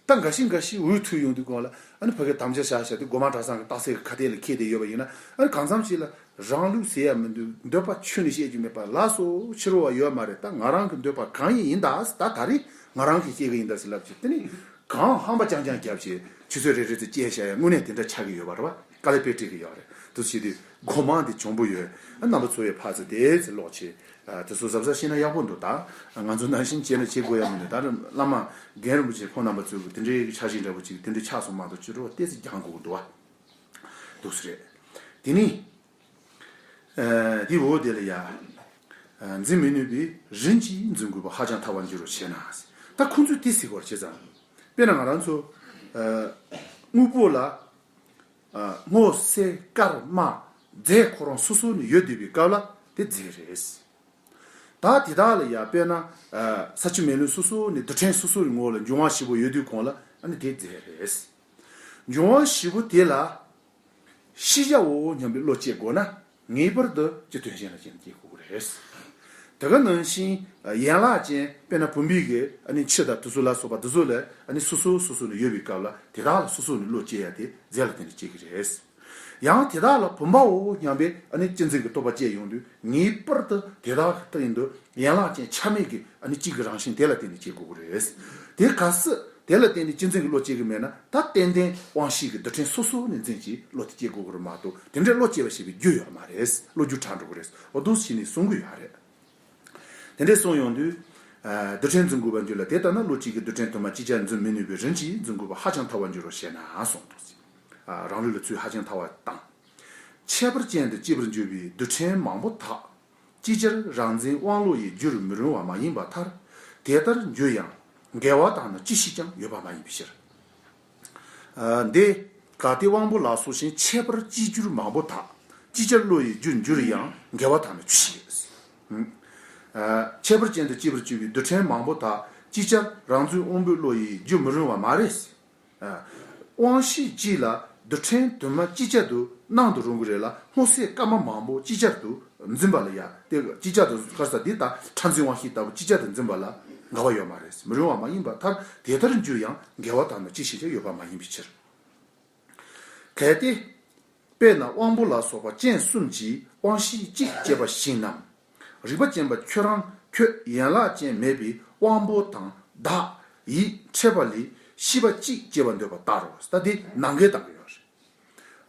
ད་འགའ་ཞིག་འགའ་ཞིག་འུ་ཐུག་ཡོང་དུས་གོང་ལ་ཨ་ནི་ཕ་གི་དམ་བཅའ་བཞག་བཞག་དུས་སྒོ་མང་གྲྭ་ཚང་གི་རྟགས་གསལ་གྱི་ཁ་གཏད་ལ་འཁེལ་བསྡད་ཡོད་པ་ཡིན་ན་ཨ་ནི་གང་འཚམ་ཞིག་ལ་རང་ལུགས་ཟེར་ཡ་མི་འདུག་འདོད་པ་ཁྱོན་ནས་བཤད་རྒྱུ་མེད་པ་ལགས་སོ་ཕྱི་རུ་བ་ཡོད་མ་རེད། ད་ང་རང་གི་འདོད་པ་གང་ཡིན་ཡིན་ད་ད་ད་རེས་ང་རང་གིས་བཤད་གི་ཡིན་ད་ཟེར་ལབ་ཀྱི་དེ་ནི་གང་ཧམ་པ་རྐྱང་རྐྱང་བརྒྱབ་བྱས་ཆུ་ཚོད་རེ་རེ་ཙམ་བཅད་བཞག་ཡ་དངོས་གནས་དེ་འདྲ་ཆགས་ཀྱི་ཡོད་པ་རེད་བ། དཀའ་ལས་དཔེ་འཕྲད་ཀྱི་ཡོད་རེད། དུ་བྱེད་དུས་སྒོ་མང་དེ་གྱོང་པོ་ཡོད། རྣམ་པ་ཚོ་ཡི་ཕར་ཚུར་དེ་ཚེ་ཀློག་བྱེད། དེ་ཚོ་གཟབ་གཟབ་བྱས་ན་ཡག་པོ་འདུག་ད་ང་ཚོ་ནང་བཞིན་བྱས་ན་བྱེད་དགོས་ཡ་མི་འདུག་ད་བླ་མ་རྒན་རིན་པོ་ཆེ་ཁོང་རྣམ་པ་ཚོས་དེ་འདྲའི་འཆར་གཞི་འདྲ་པོ་ཅིག་དེ་འདྲའི་ཆགས་སོང་མ་གཏོགས་ཕྱི་དྲོ་ཏོག་ཙམ་རྒྱང་དགོས་ཀྱི་འདུག་བ། འདུག་སེ་རེད། དེ་ནི། དེ་འོ་དེ་ལ་ཡ། འཛིན་མི་ནུས་པས་རིན་གྱིས་འཛིན་དགོས་པ་ཧ་ཅང་ཐལ་བར་འགྱུར་རོ་ཞེ་ན། ད་ཁོང་ཚོས་དེ་ཟེར་དགོས་རེད་བྱས་ཙང་། དཔེར་ན་ང་རང་ཚོ། དངོས་པོ་ལ། སྔོ་སེར་དཀར་དམར་རྫས་ཁོ་རང་སོ་སོ་ནས་ཡོད་བསྡད་པའི་སྐབས་ལ་དེ་རྫས་རེད། ད་དེ་དག་ལ་ཡ་དཔེར་ན། ས་ཆུ་མེ་རླུང་སོ་སོ་ནས་རྡུལ་ཕྲན་སོ་སོ་ནས་ངོ་ལ་འབྱུང་བ་བཞི་པོ་ཡོད་དུས་གོང་ལ་ཨ་ནི་དེ་རྫས་རེད། འབྱུང་བ་བཞི་པོ་དེ་ལ། ཤེས་བྱའོ་སྙམ་པའི་བློ་སྐྱེ་དགོས་ན་ངེས་པར་དུ་སྤྱི་དོན་གཞན་ལ་ཅན་སྐྱེ་དགོས་ཀྱི་རེད། དེ་ག་ནང་བཞིན་ཡན་ལག་ཅན་དཔེར་ན་བུམ་པའི་གི་ཨ་ནི་ཆུ་དང་དུ་སུ་ལ་སོགས་པ་དུ་སུ་ལ་ཨ་ནི་སོ་སོ་སོ་སོ་ནས་ཡོད་པའི་སྐབས་ལ་དེ་དག་ལ་སོ་སོ་ནས་བློ་སྐྱེ་ཡ་དེ་རྫས་ལ་བརྟེན་ནས་སྐྱེ་གི་རེད། ཡང་དེ་དག་ལ་བུམ་པའོ་སྙམ་པའི་ཨ་ནི་གཅན་གཟན་གྱི་རྟོག་པ་སྐྱེ་ཡོང་དུས་ངེས་པར་དུ་དེ་དག་གི་སྟེང་དུ་ཡན་ལག་ཅན་ཆ་མེད་ཀྱི་ཨ་ནི་གཅིག་གི་རང་བཞིན་དེ་ལ་བརྟེན་ནས་སྐྱེ་དགོས་ཀྱི་རེད། དེ་ག་སྲིད་དེ་ལ་བརྟེན་ནས་གཅན་གཟན་གྱི་བློ་སྐྱེ་གི་མེད་ན་ད་ཏན་ཏན་དབང་ཤེས་ཀྱི་རྡུལ་ཕྲན་སོ་སོ་ནས་འཛིན་གྱི་བློ་དེ་སྐྱེ་དགོས་ཀྱི་རེད་མ་གཏོགས་དེ་འདྲའི་བློ་སྐྱེ་བ་ཞེས་པའི་རྒྱུ་ཡོད་མ་རེད། བློ་རྒྱུ་བྲལ་འགྲོ་གི་རེད། འོ་འདུག་སེ་བྱས་ནས་གསུང་གི་ཡོད་རེད། དེ་འདྲས་གསུངས་ཡོང་དུས། རྡུལ་ཕྲན་འཛིན་དགོས་པར་འགྱུར་ལ་དེ་ལྟར་ན་བློ་གཅིག་གིས་རྡུལ་ཕྲན་དུ་མ་ཅིག་ཅར་འཛིན་མི་ནུས་པའི་རིན་གྱིས་འཛིན་དགོས་པ་ཧ་ཅང་ཐལ་བར་འགྱུར་རོ་ཞེ་ན་གསུངས་འདུག་རང་ལུགས་ལ་ཚུལ་ཧ་ཅང་ཐལ་བ་དང་། ཁྱད་པར་ཅན་དུ་སྐྱེ་བར་འགྱུར་བའི་རྡུལ་ཕྲན་མང་པོ་དག་ཅིག་ཅར་རང་འཛིན་དབང་བློ་ཡིས་བསྒྱུར་མི་རུང་བ་མ་ཡིན་པར་ཐལ། དེ་ལྟར་འགྱུར་ཡང་འགལ་བ་དག་ནི་ཅི་ཞིག་ཀྱང་ཡོད་པ་མ་ཡིན་པའི་ཕྱིར། འདི་གལ་ཏེ་དབང་པོ་ལ་སོགས་ཤིང་ཁྱད་པར་ཅིག་གྱུར་མང་པོ་དག་ཅིག་ཅར་བློ་ཡིས་བསྒྱུར་འགྱུར་ཡང་འགལ་བ་དག་ནི་ཅི་ཞིག་ཡོད། ཁྱད་པར་ཅན་དུ་སྐྱེ་བར་འགྱུར་བའི་རྡུལ་ཕྲན་མང་པོ་དག་ཅིག་ཅར་རང་འཛིན་དབང་པོའི་བློ་ཡིས་བསྒྱུར་མི་རུང་བ་མ་རེད། དབང་ཤེས་གཅིག་ལ་རྡུལ་ཕྲན་དུ་མ་ཅིག་ཅར་དུ་སྣང་དུ་རུང་གི་རེད་ལ་སྔོ་སེར་དཀར་དམར་མང་པོ་ཅིག་ཅར་དུ་འཛིན་པ་ལ་ཡང་དེ་ཅིག་ཅར་དུ་ཁར་ས་འདི་ལྟར་ཕྲ་འཛིན་དབང་ཤེས་ལྟ་བུ་ཅིག་ཅར་དུ་འཛིན་པ་ལ་འགལ་བ་ཡོད་མ་རེད། མི་རུང་བ་མ་ཡིན་པར་ཐལ། དེ་ལྟར་འགྱུར་ཡང་འགལ་བ་དག་ནི་ཅི་ཞིག་ཀྱང་ཡོད་པ་མ་ཡིན་པའི་ཕྱིར། གལ་ཏེ། དཔེར་ན་དབང་པོ་ལ་སོགས་པ་ཅན་གསུམ་གྱིས་དབང་ཤེས་གཅིག་སྐྱེད་པ་བཞིན་ནམ། རིག་པ་ཅན་པ་ཁྱོད་རང་ཁྱོད་ཡན་ལག་ཅན་མེད་པའི་དབང་པོ་དང་བདག་ཡིད་འཕྲད་པ་ལས་ཤེས་པ་གཅིག་སྐྱེ་བར་འདོད་པ་ལྟར་རོ། ད་འདི་ནང་འགལ་བཏང་གི་ཡོད་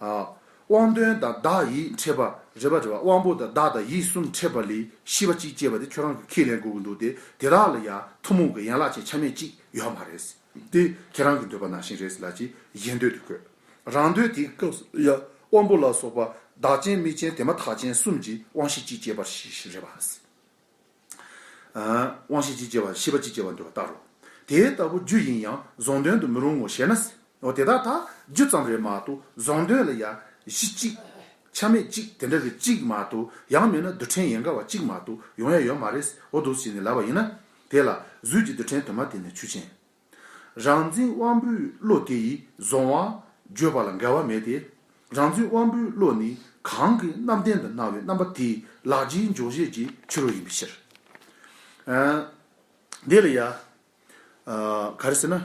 རེད། དབང་དོན་དང་བདག་ཡིད་འཕྲད་པ་རེད་པ། དབང་པོ་དང་བདག་དང་ཡིད་གསུམ་འཕྲད་པ་ལས་ཤེས་པ་གཅིག་སྐྱེ་བ་དེ་ཁྱོད་རང་གིས་ཁས་ལེན་དགོས་ཀྱི་འདུག་སྟེ་དེ་དག་ལ་ཡང་ཐུན་མོང་གི་ཡན་ལག་ཅན་ཆ་མེད་གཅིག་ཡོད་མ་རེད། དེ་ཁྱེད་རང་གི་འདོད་པ་ནང་བཞིན་རེད་ལབ་ཅིག་གཞན་འདོད་དུ་བཀོད། རང་འདོད་དེའི་སྐབས་སུ་ཡང་དབང་པོ་ལ་སོགས་པ་བདག་ཅན་མིག་ཅན་དེ་མ་ཐག་ཅན་གསུམ་གྱིས་དབང་ཤེས་གཅིག་སྐྱེ་བར་ཞེས་རེད་པ། དབང་ཤེས་གཅིག་སྐྱེ་བ་ཤེས་པ་གཅིག་སྐྱེ་བར་འདོད་པ་ལྟར་རོ། དེ་ལྟ་བུ་རྒྱུ་ཡིན་ཡང་གཟུང་དོན་དུ་མི་རུང་ངོ་ཞེ་ན། འོ་དེ་དག་ད་རྒྱུ་ཙམ་རེད་མ་གཏོགས་གཟུང་དོན་ལ་ཡང་གཞི་གཅིག་ཆ་མེད་གཅིག་དེ་འདྲ་གི་གཅིག་མ་གཏོགས་ཡང་མིན་ན་རྡུལ་ཕྲན་ཡན་གར་བ་གཅིག་མ་གཏོགས་ཡོང་ཡ་ཡོད་མ་རེད། འོ་འདུག་སེ་བྱས་ནས་ལབ་པ་ཡིན་ན། དེ་ལ་གཟུགས་ཀྱི་རྡུལ་ཕྲན་དུ་མ་དེ་ནི་ཆོས་ཅན། རང་འཛིན་དབང་པོའི་བློ་དེ་ཡིས་གཟུང་བ་བརྗོད་པ་ལ་འགལ་བ་མེད་དེ། རང་འཛིན་དབང་པོའི་བློ་ནི་གང་གི་རྣམ་ལྡན་དུ་སྣང་བའི་རྣམ་པ་དེའི་ལག་རྗེས་འཇོག་བྱེད་ཀྱི་ཕྱི་རོལ་ཡིན་པའི་ཕྱིར། འདི་ལ་ཡ། ག་རེ་ཟེར་ན།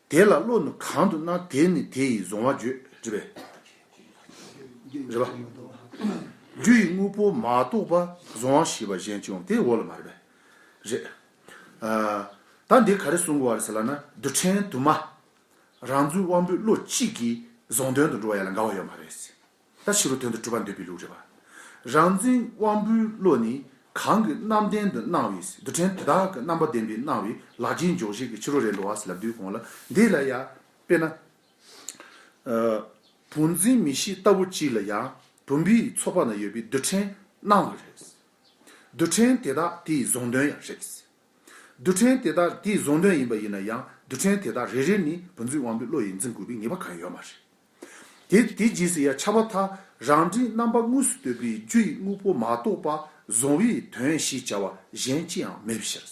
དེ་ལ་བློ་ནི་གང་དུ་སྣང་དེ་ནི་དེ་ཡིས་གཟུང་བ་བརྗོད་རེད་པས། རེད་པ། རྒྱུ་ཡི་དངོས་པོ་མ་གཏོགས་པ་གཟུང་བ་ཞེས་པ་གཞན་ཅུང་དེ་འོག་ལ་མ་རེད་པས། རེད། ད་འདི་ག་རེ་གསུང་དགོས་པ་རེད་ཟེར་ལབ་ན་རྡུལ་ཕྲན་དུ་མ། རང་འཛིན་དབང་པོའི་བློ་གཅིག་གིས་བཟང་དོན་དུ་འགྲོ་བ་ཡ་ལ་འགལ་བ་ཡོད་མ་རེད། ད་ཕྱི་རོལ་དོན་དུ་གྲུབ་པ་འདོད་པའི་ལུགས་རེད་པ། རང་འཛིན་དབང་པོའི་བློ་ནི་གང་གིས་རྣམ་ལྡན་དུ་སྣང་བའི་རྡུལ་ཕྲན་དེ་དག་གི་རྣམ་པ་ལྡན་པས་སྣང་བའི་ལག་རྗེས་འཇོག་བྱེད་ཀྱི་ཕྱི་རོལ་རེད་འདུག་བ་ཟེར་ལབ་དུས་གོང་ལ་འདི་ལ་ཡ། དཔེར་ན། ཨ། བུམ་འཛིན་མིག་ཤེས་ལྟ་བུ་གཅིག་ལ་ཡང་བུམ་པའི་ཚོགས་པ་ན་ཡོད་པའི་རྡུལ་ཕྲན་སྣང་གི་རེད། རྡུལ་ཕྲན་དེ་དག་དེའི་བཟང་དོན་ཡང་རེད། རྡུལ་ཕྲན་དེ་དག་དེའི་བཟང་དོན་ཡིན་པ་ཡིན་ན་ཡང་རྡུལ་ཕྲན་དེ་དག་རེ་རེ་ནི་བུམ་འཛིན་དབང་པོའི་བློ་ཡིས་འཛིན་དགོས་པའི་ངེས་པ་གང་ཡང་ཡོད་མ་རེད། དེ་དེའི་རྗེས་སུ་ཡང་ཁྱབ་པ་མཐའ། རང་འབྲས་རྣམ་པ་དངོས་སུ་གཏོད་པའི་རྒྱུ་ཡི་དངོས་པོ་མ་གཏོགས་པ་བཟང་བའི་དོན་ཞེས་བྱ་བ་གཞན་ཅི་ཡང་མེད་པའི་ཕྱིར།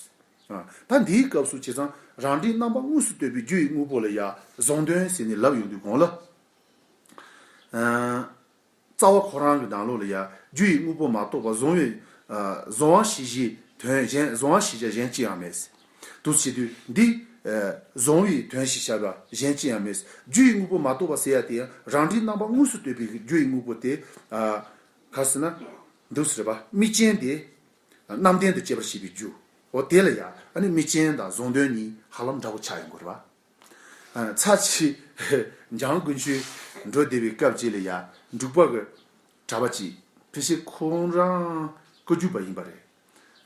ཨ། ད་འདིའི་སྐབས་སུ་བྱས་ཙང་རང་འབྲས་རྣམ་པ་དངོས་སུ་གཏོད་པའི་རྒྱུ་ཡི་དངོས་པོ་ལ་ཡང་བཟང་དོན་ཟེར་ནས་ལབ་ཡོང་དུས་གོང་ལ། ཨ། རྩ་བ་ཁོ་རང་གི་ནང་ལོགས་ལ་ཡང་རྒྱུ་ཡི་དངོས་པོ་མ་གཏོགས་པ་བཟང་བའི། ཨ། བཟང་བ་ཞེས་བྱའི་དོན་གཞན། བཟང་བ་ཞེས་བྱ་གཞན་ཅི་ཡང་མེད། འདུག་བྱེད་དུས་འདི། ཨ། བཟང་བའི་དོན་ཞེས་བྱ་བ་གཞན་ཅི་ཡང་མེད། རྒྱུ་ཡི་དངོས་པོ་མ་གཏོགས་པ་ཟེར་ཡ་དེ་ཡང་རང་འབྲས་རྣམ་པ་དངོས་སུ་གཏོད་པའི་རྒྱུ་ཡི་དངོས་པོ་དེ། ཨ། ག་ཟེར་ན། འདུག་ཟེར་བ་དམིགས་རྐྱེན་དེ། རྣམ་ལྡན་དུ་སྐྱེད་པར་བྱེད་པའི་རྒྱུ། འོ་དེ་ལ་ཡང་ཨ་ནི་དམིགས་རྐྱེན་དང་བཟང་དོན་གཉིས་ཧ་ལམ་འདྲ་པོ་ཆགས་ཡོང་གི་རེད་བ། ཨ། ཚར་གཅིག་འཇང་དགུན་ཆོས་འགྲོ་བསྡད་པའི་སྐབས་གཅིག་ལ་ཡང་འབྲུག་པ་གི་གྲྭ་པ་གཅིག་ཕལ་ཆེར་ཁོང་རང་བཀའ་བརྒྱུད་པ་ཡིན་པ་རེད།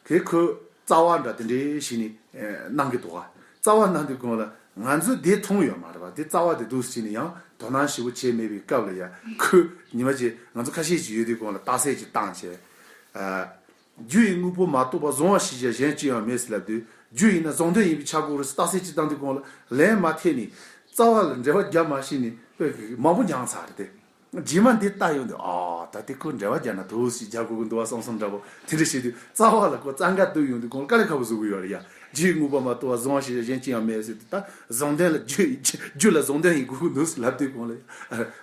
ཁོས་ཁོས་རྩ་བ་འདྲ་དེ་འདྲའི་ཞིག་ནི། ཨ། གནང་གི་འདུག་ག་རྩ་བ་གནང་དུས་གོང་ལ་ང་ཚོས་དེ་མཐོང་ཡོད་མ་རེད་བ། དེ་རྩ་བ་དེ་འདུག་ཟེར་ནས་ཡང་དོ་སྣང་ཞེ་པོ་བྱས་མེད་པའི་སྐབས་ལ་ཡང་ཁོས་ཉི་མ་གཅིག་ང་ཚོ་ཁ་ཤས་ཅིག་ཡོད་དུས་གོང་ལ་རྟགས་གསལ་ཅིག་བཏང་བྱས། ཨ། རྒྱུ་ཡི་དངོས་པོ་མ་གཏོགས་པ་བཟང་བ་ཞེས་བྱ་གཞན་ཅི་ཡང་མེད་ཟེར་ལབ་དུས་རྒྱུ་ཡིན་ན་བཟང་དོན་ཡིན་པས་ཁྱབ་དགོས་རེད་ཟེར་རྟགས་གསལ་ཅིག་བཏང་དུས་གོང་ལ་ལན་མ་འཐེན་ནས་རྩ་བ་ལ་འགྲེལ་པ་རྒྱབ་མ་ཤེས་ནས་དཔེ་མང་པོ་འགྱངས་ཚར་རེད་དེ། རྗེས་མ་འདི་ལྟ་ཡོང་དུས་ཨ་ད་དེ་ཁོས་འགྲེལ་པ་རྒྱབ་ན་འདུག་ཟེར་རྒྱག་དགོས་ཀྱི་འདུག་བ་བསམ་བསམ་འདྲ་པོ་དེ་འདྲ་བྱེད་དུས་རྩ་བ་ལ་ཁོ་རྩ་འགག་བཏུག་ཡོང་དུས་གོང་ལ་དཀའ་ལས་ཁག་པོ་བཟོ་གི་ཡོད་རེད་ཡ། རྒྱུ་ཡི་དངོས་པོ་མ་གཏོགས་པ་བཟང་བ་ཞེས་བྱ་གཞན་ཅི་ཡང་མེད་ཟེར་དུས་ད་བཟང་དོན་ལ་རྒྱུ་རྒྱུ་ལ་བཟང་དོན་ཡིན་དགོས་ཀྱི་འདུག་ཟེར་ལབ་དུས་གོང་ལ་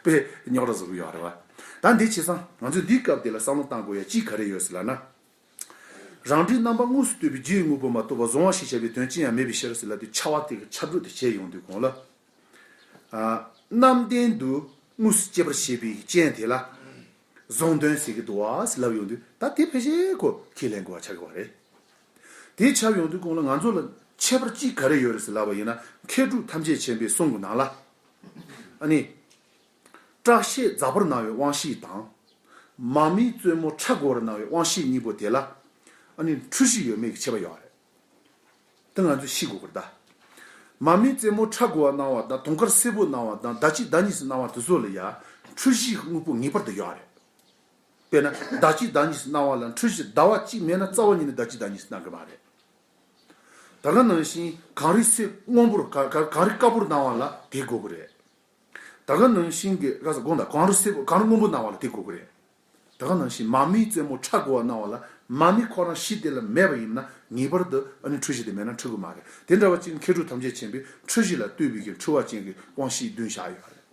དཔེ་རྙོག་དྲ་བཟོ་གི་ཡོད་རེད་བ། ད་འདི་བྱས་ཙང་ང་ཚོས་འདིའི་སྐབས་དེ་ལ་བསམ་བློ་བཏང་དགོས་ཡ་གཅིག་ག་རེ་ཡོད་ཟེར་ལབ་ན། རང་འབྲས་རྣམ་པ་དངོས་སུ་གཏོད་པའི་རྒྱུ་ཡི་དངོས་པོ་མ་གཏོགས་པ་བཟང་བ་ཞེས་བྱ་བའི་དོན་ཅི་ཡང་མེད་པའི་ཕྱིར་ཟེར་ལབ་དུས་ཁྱབ་པ་དེ་གི་ཁྱབ་སྒྲོག་དེ་བྱས་ཡོང་དུས་གོང་ལ། ཨ། རྣམ་ལྡན་དུ་དངོས་སུ་སྐྱེད་པར་བྱེད་པའི་རྐྱེན་དེ་ལ་བཟང་དོན་ཟེར་གྱི་འདུག་བ་ཟེར་ལབ་ཡོང་དུས་ད་དེ་ཕལ་ཆེར་ཁོ་ཁས་ལེན་དགོས་པ་ཆགས་ཀྱི་བ་རེད། དེ་ཆགས་ཡོང་དུས་གོང་ལ་ང་ཚོ་ལ་ཁྱད་པར་གཅིག་ག་རེ་ཡོད་རེད་ཟེར་ལབ་པ་ཡིན་ན་མཁས་གྲུབ་ཐམས་ཅད་མཁྱེན་པའི་གསུང་གི་ནང་ལ། ཨ་ནི། བཀྲ་ཤིས་རྫ་བར་སྣང་བའི་དབང་ཤེས་དང་། མར་མེའི་རྩེ་མོ་ཁྲ་དགུ་བར་སྣང་བའི་དབང་ཤེས་གཉིས་པོ་དེ་ལ། ཨ་ནི་འཁྲུལ་གཞི་ཡོད་མེད་ཀྱི་ཁྱད་པར་ཡོད་རེད། དེ་ང་ཚོས་ཤེས་དགོས་ཀྱི་རེད་ད། མར་མེའི་རྩེ་མོ་ཁྲ་དགུ་བར་སྣང་བ་དང་དུང་དཀར་སེར་པོ་སྣང་བ་དང་ཟླ་གཅིག་ཟླ་གཉིས་སུ་སྣང་བ་དེ་ཚོ་ལ་ཡང་འཁྲུལ་གཞི་དངོས་པོ་ངེས་པར་དུ་ཡོད་རེད། དཔེར་ན་ཟླ་གཅིག་ཟླ་གཉིས་སུ་སྣང་བ་ལ་འཁྲུལ་གཞི་ཟླ་བ་གཅིག་མེད་ན་རྩ་བ་ཉིད་ནས་ཟླ་གཅིག་ཟླ་གཉིས་སུ་སྣང་གི་མ་རེད། ད་ག་ནང་བཞིན་གངས་རི་སེར་སྔོན་པོར་ག་ག་གངས་རི་དཀར་པོར་སྣང་བ་ལ་དེ་དགོས་ཀྱི་རེད། ད་ག་ནང་བཞིན་གྱི་ག་ས་དགོངས་དག་གངས་རི་སེར་པོ་གངས་རི་སྔོན་པོ་སྣང་བ་ལ་དེ་དགོས་ཀྱི་རེད། ད་ག་ནང་བཞིན་མར་མེའི་རྩེ་མོ་ཁྲ་དགུ་བ་སྣང་བ་ལ་མར་མེ་ཁོ་རང་གཞི་དེ་ལ་མེད་པ་ཡིན་ན་ངེས་པར་དུ་ཨ་ནི་འཁྲུལ་གཞི་དེ་མེད་ན་འཁྲུལ་གྱི་མ་རེད། དེ་འདྲ་བ་ཅིག་མཁས་གྲུབ་ཐམས་ཅད་མཁྱེན་པས་འཁྲུལ་གཞི་ལ་ལྟོས་པའི་གི་འཁྲུལ་བ་ཅན་གྱི་དབང་ཤེས་བདུན་བཞག་ཡོད་རེད།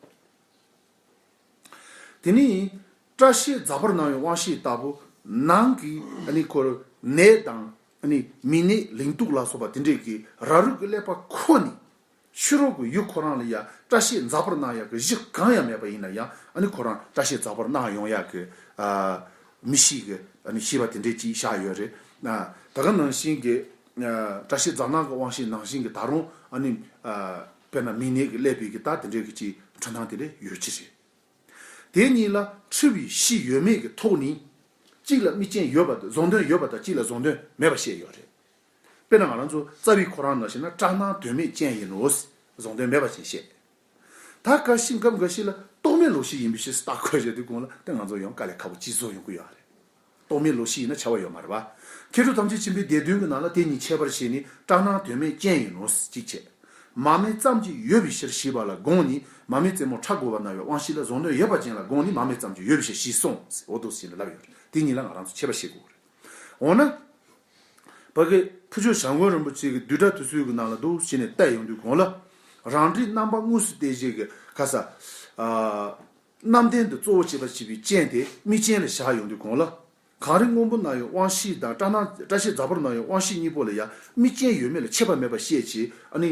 དེ་ནས་བཀྲ་ཤིས་རྫ་བར་སྣང་བའི་དབང་ཤེས་ལྟ་བུ་ནང་གི་ཨ་ནི་ཁོར་ནད་དང་ཨ་ནི་མི་ནད་ལིང་སྟུག་ལ་སོགས་པ་དེ་འདྲས་ཀྱི་ར་རུ་གི་ཀླད་པ་ཁོ་ནས་ཕྱི་རོལ་གྱི་ཡུལ་ཁོ་རང་ལ་ཡང་བཀྲ་ཤིས་རྫ་བར་སྣང་ཡག་གི་གཞི་གང་ཡང་མེད་པ་ཡིན་ན་ཡང་ཨ་ནི་ཁོ་རང་བཀྲ་ཤིས་རྫ་བར་སྣང་ཡོང་ཡག་གི་ཨ་མི་ཤེས་གི་ཨ་ནི་ཤེས་པ་དེ་འདྲས་ཅིག་བཞག་ཡོད་རེད། ཨ་ད་ག་ནང་བཞིན་གྱི་ཨ་བཀྲ་ཤིས་རྫ་སྣང་གི་དབང་ཤེས་ནང་བཞིན་གྱི་ད་རུང་ཨ་ནི་ཨ་དཔེར་ན་མི་ནད་ཀྱི་ཀླད་པའི་གི་ད་དེ་འདྲས་ཀྱི་ཅིག་འཁྲུལ་སྣང་དེ་འདྲས་ཡོད་ཀྱི་རེད། དེ་གཉིས་ལ་འཁྲུལ་བའི་གཞི་ཡོད་མེད་ཀྱི་ཐོག་ནས་གཅིག་ལ་དམིགས་རྐྱེན་ཡོད་པ་དང་བཟང་དོན་ཡོད་པ་དང་གཅིག་ལ་བཟང་དོན་མེད་པ་བཤད་ཡོད་རེད། དཔེར་ན་ང་རང་ཚོ་རྩ་བའི་ཁོ་རང་ནང་བཞིན་ན་སྐྲག་སྣང་དོན་མེད་ཅན་ཡིན་ནོ། བཟང་དོན་མེད་པ་ཅན་བཤད། ད་ག་ཤི་སྐབས་འགའ་ཤི་ལ་རྟོག་མེད་ལོག་ཤེས་ཡིན་པའི་ཕྱིར་ལྟ་དགོས་བྱས་དུས་གོང་ལ་དེ་ང་ཚོ་ཡང་དཀའ་ལས་ཁག་པོ་ཅིག་བཟོ་ཡོང་གི་ཡོད་རེད། རྟོག་མེད་ལོག་ཤེས་ཡིན་ན་བྱ་བ་ཡོད་མ་རེད་བ། མཁས་གྲུབ་ཐམས་ཅད་མཁྱེན་པའི་སྡེ་བདུན་གྱི་ནང་ལ་དེ་གཉིས་ཁྱད་པར་ཕྱེ་ནས་སྐྲག་སྣང་དོན་མེད་ཅན་ཡིན་ནོ་གཅིག་བྱས། མར་མེ་ཙམ་གྱིས་ཡོད་པའི་ཕྱིར་ཞེས་པ་ལ་དགོངས་ནས་མར་མེ་རྩེ་མོ་ཁྲ་དགུ་བར་སྣང་བའི་དབང་ཤེས་ལ་བཟང་དོན་ཡོད་པ་ཅན་ལ་དགོངས་ནས་མར་མེ་ཙམ་གྱིས་ཡོད་པའི་ཕྱིར་ཞེས་གསུངས་ཟེར་འོ་འདུག་ཟེར་ནས་ལབ་ཡོད་རེད། དེ་གཉིས་ལ་ང་རང་ཚོ་ཁྱད་པར་ཤེས་དགོས་རེད། འོ་ན། ཕ་གི་ཕུར་ལྕོག་བྱམས་མགོན་རིན་པོ་ཆེ་གི་བསྡུས་གྲྭ་དེ་ཚོའི་གི་ནང་ལ་འདུག་ཟེར་ནས་བལྟས་ཡོང་དུས་གོང་ལ། རང་འབྲས་རྣམ་པ་དངོས་སུ་གཏད་བྱེད་ཀྱི་ཁ་ས། ཨ། རྣམ་ལྡན་དུ་གཙོ་བོ་བྱེད་པར་བྱེད་པའི་རྐྱེན་དེ་དམིགས་རྐྱེན་ལ་བཞག་ཡོང་དུས་གོང་ལ། གངས་རི་སྔོན་པོ་སྣང་བའི་དབང་ཤེས་དང་སྐྲག་སྣང་བཀྲ་ཤིས་རྫ་བར་སྣང་བའི་དབང་ཤེས་གཉིས་པོ་ལ་ཡང་དམིགས་རྐྱེན་ཡོད་མེད་ལ་ཁྱད་པར་མེད་པ་བཤད་ཅིང་ཨ་ནི།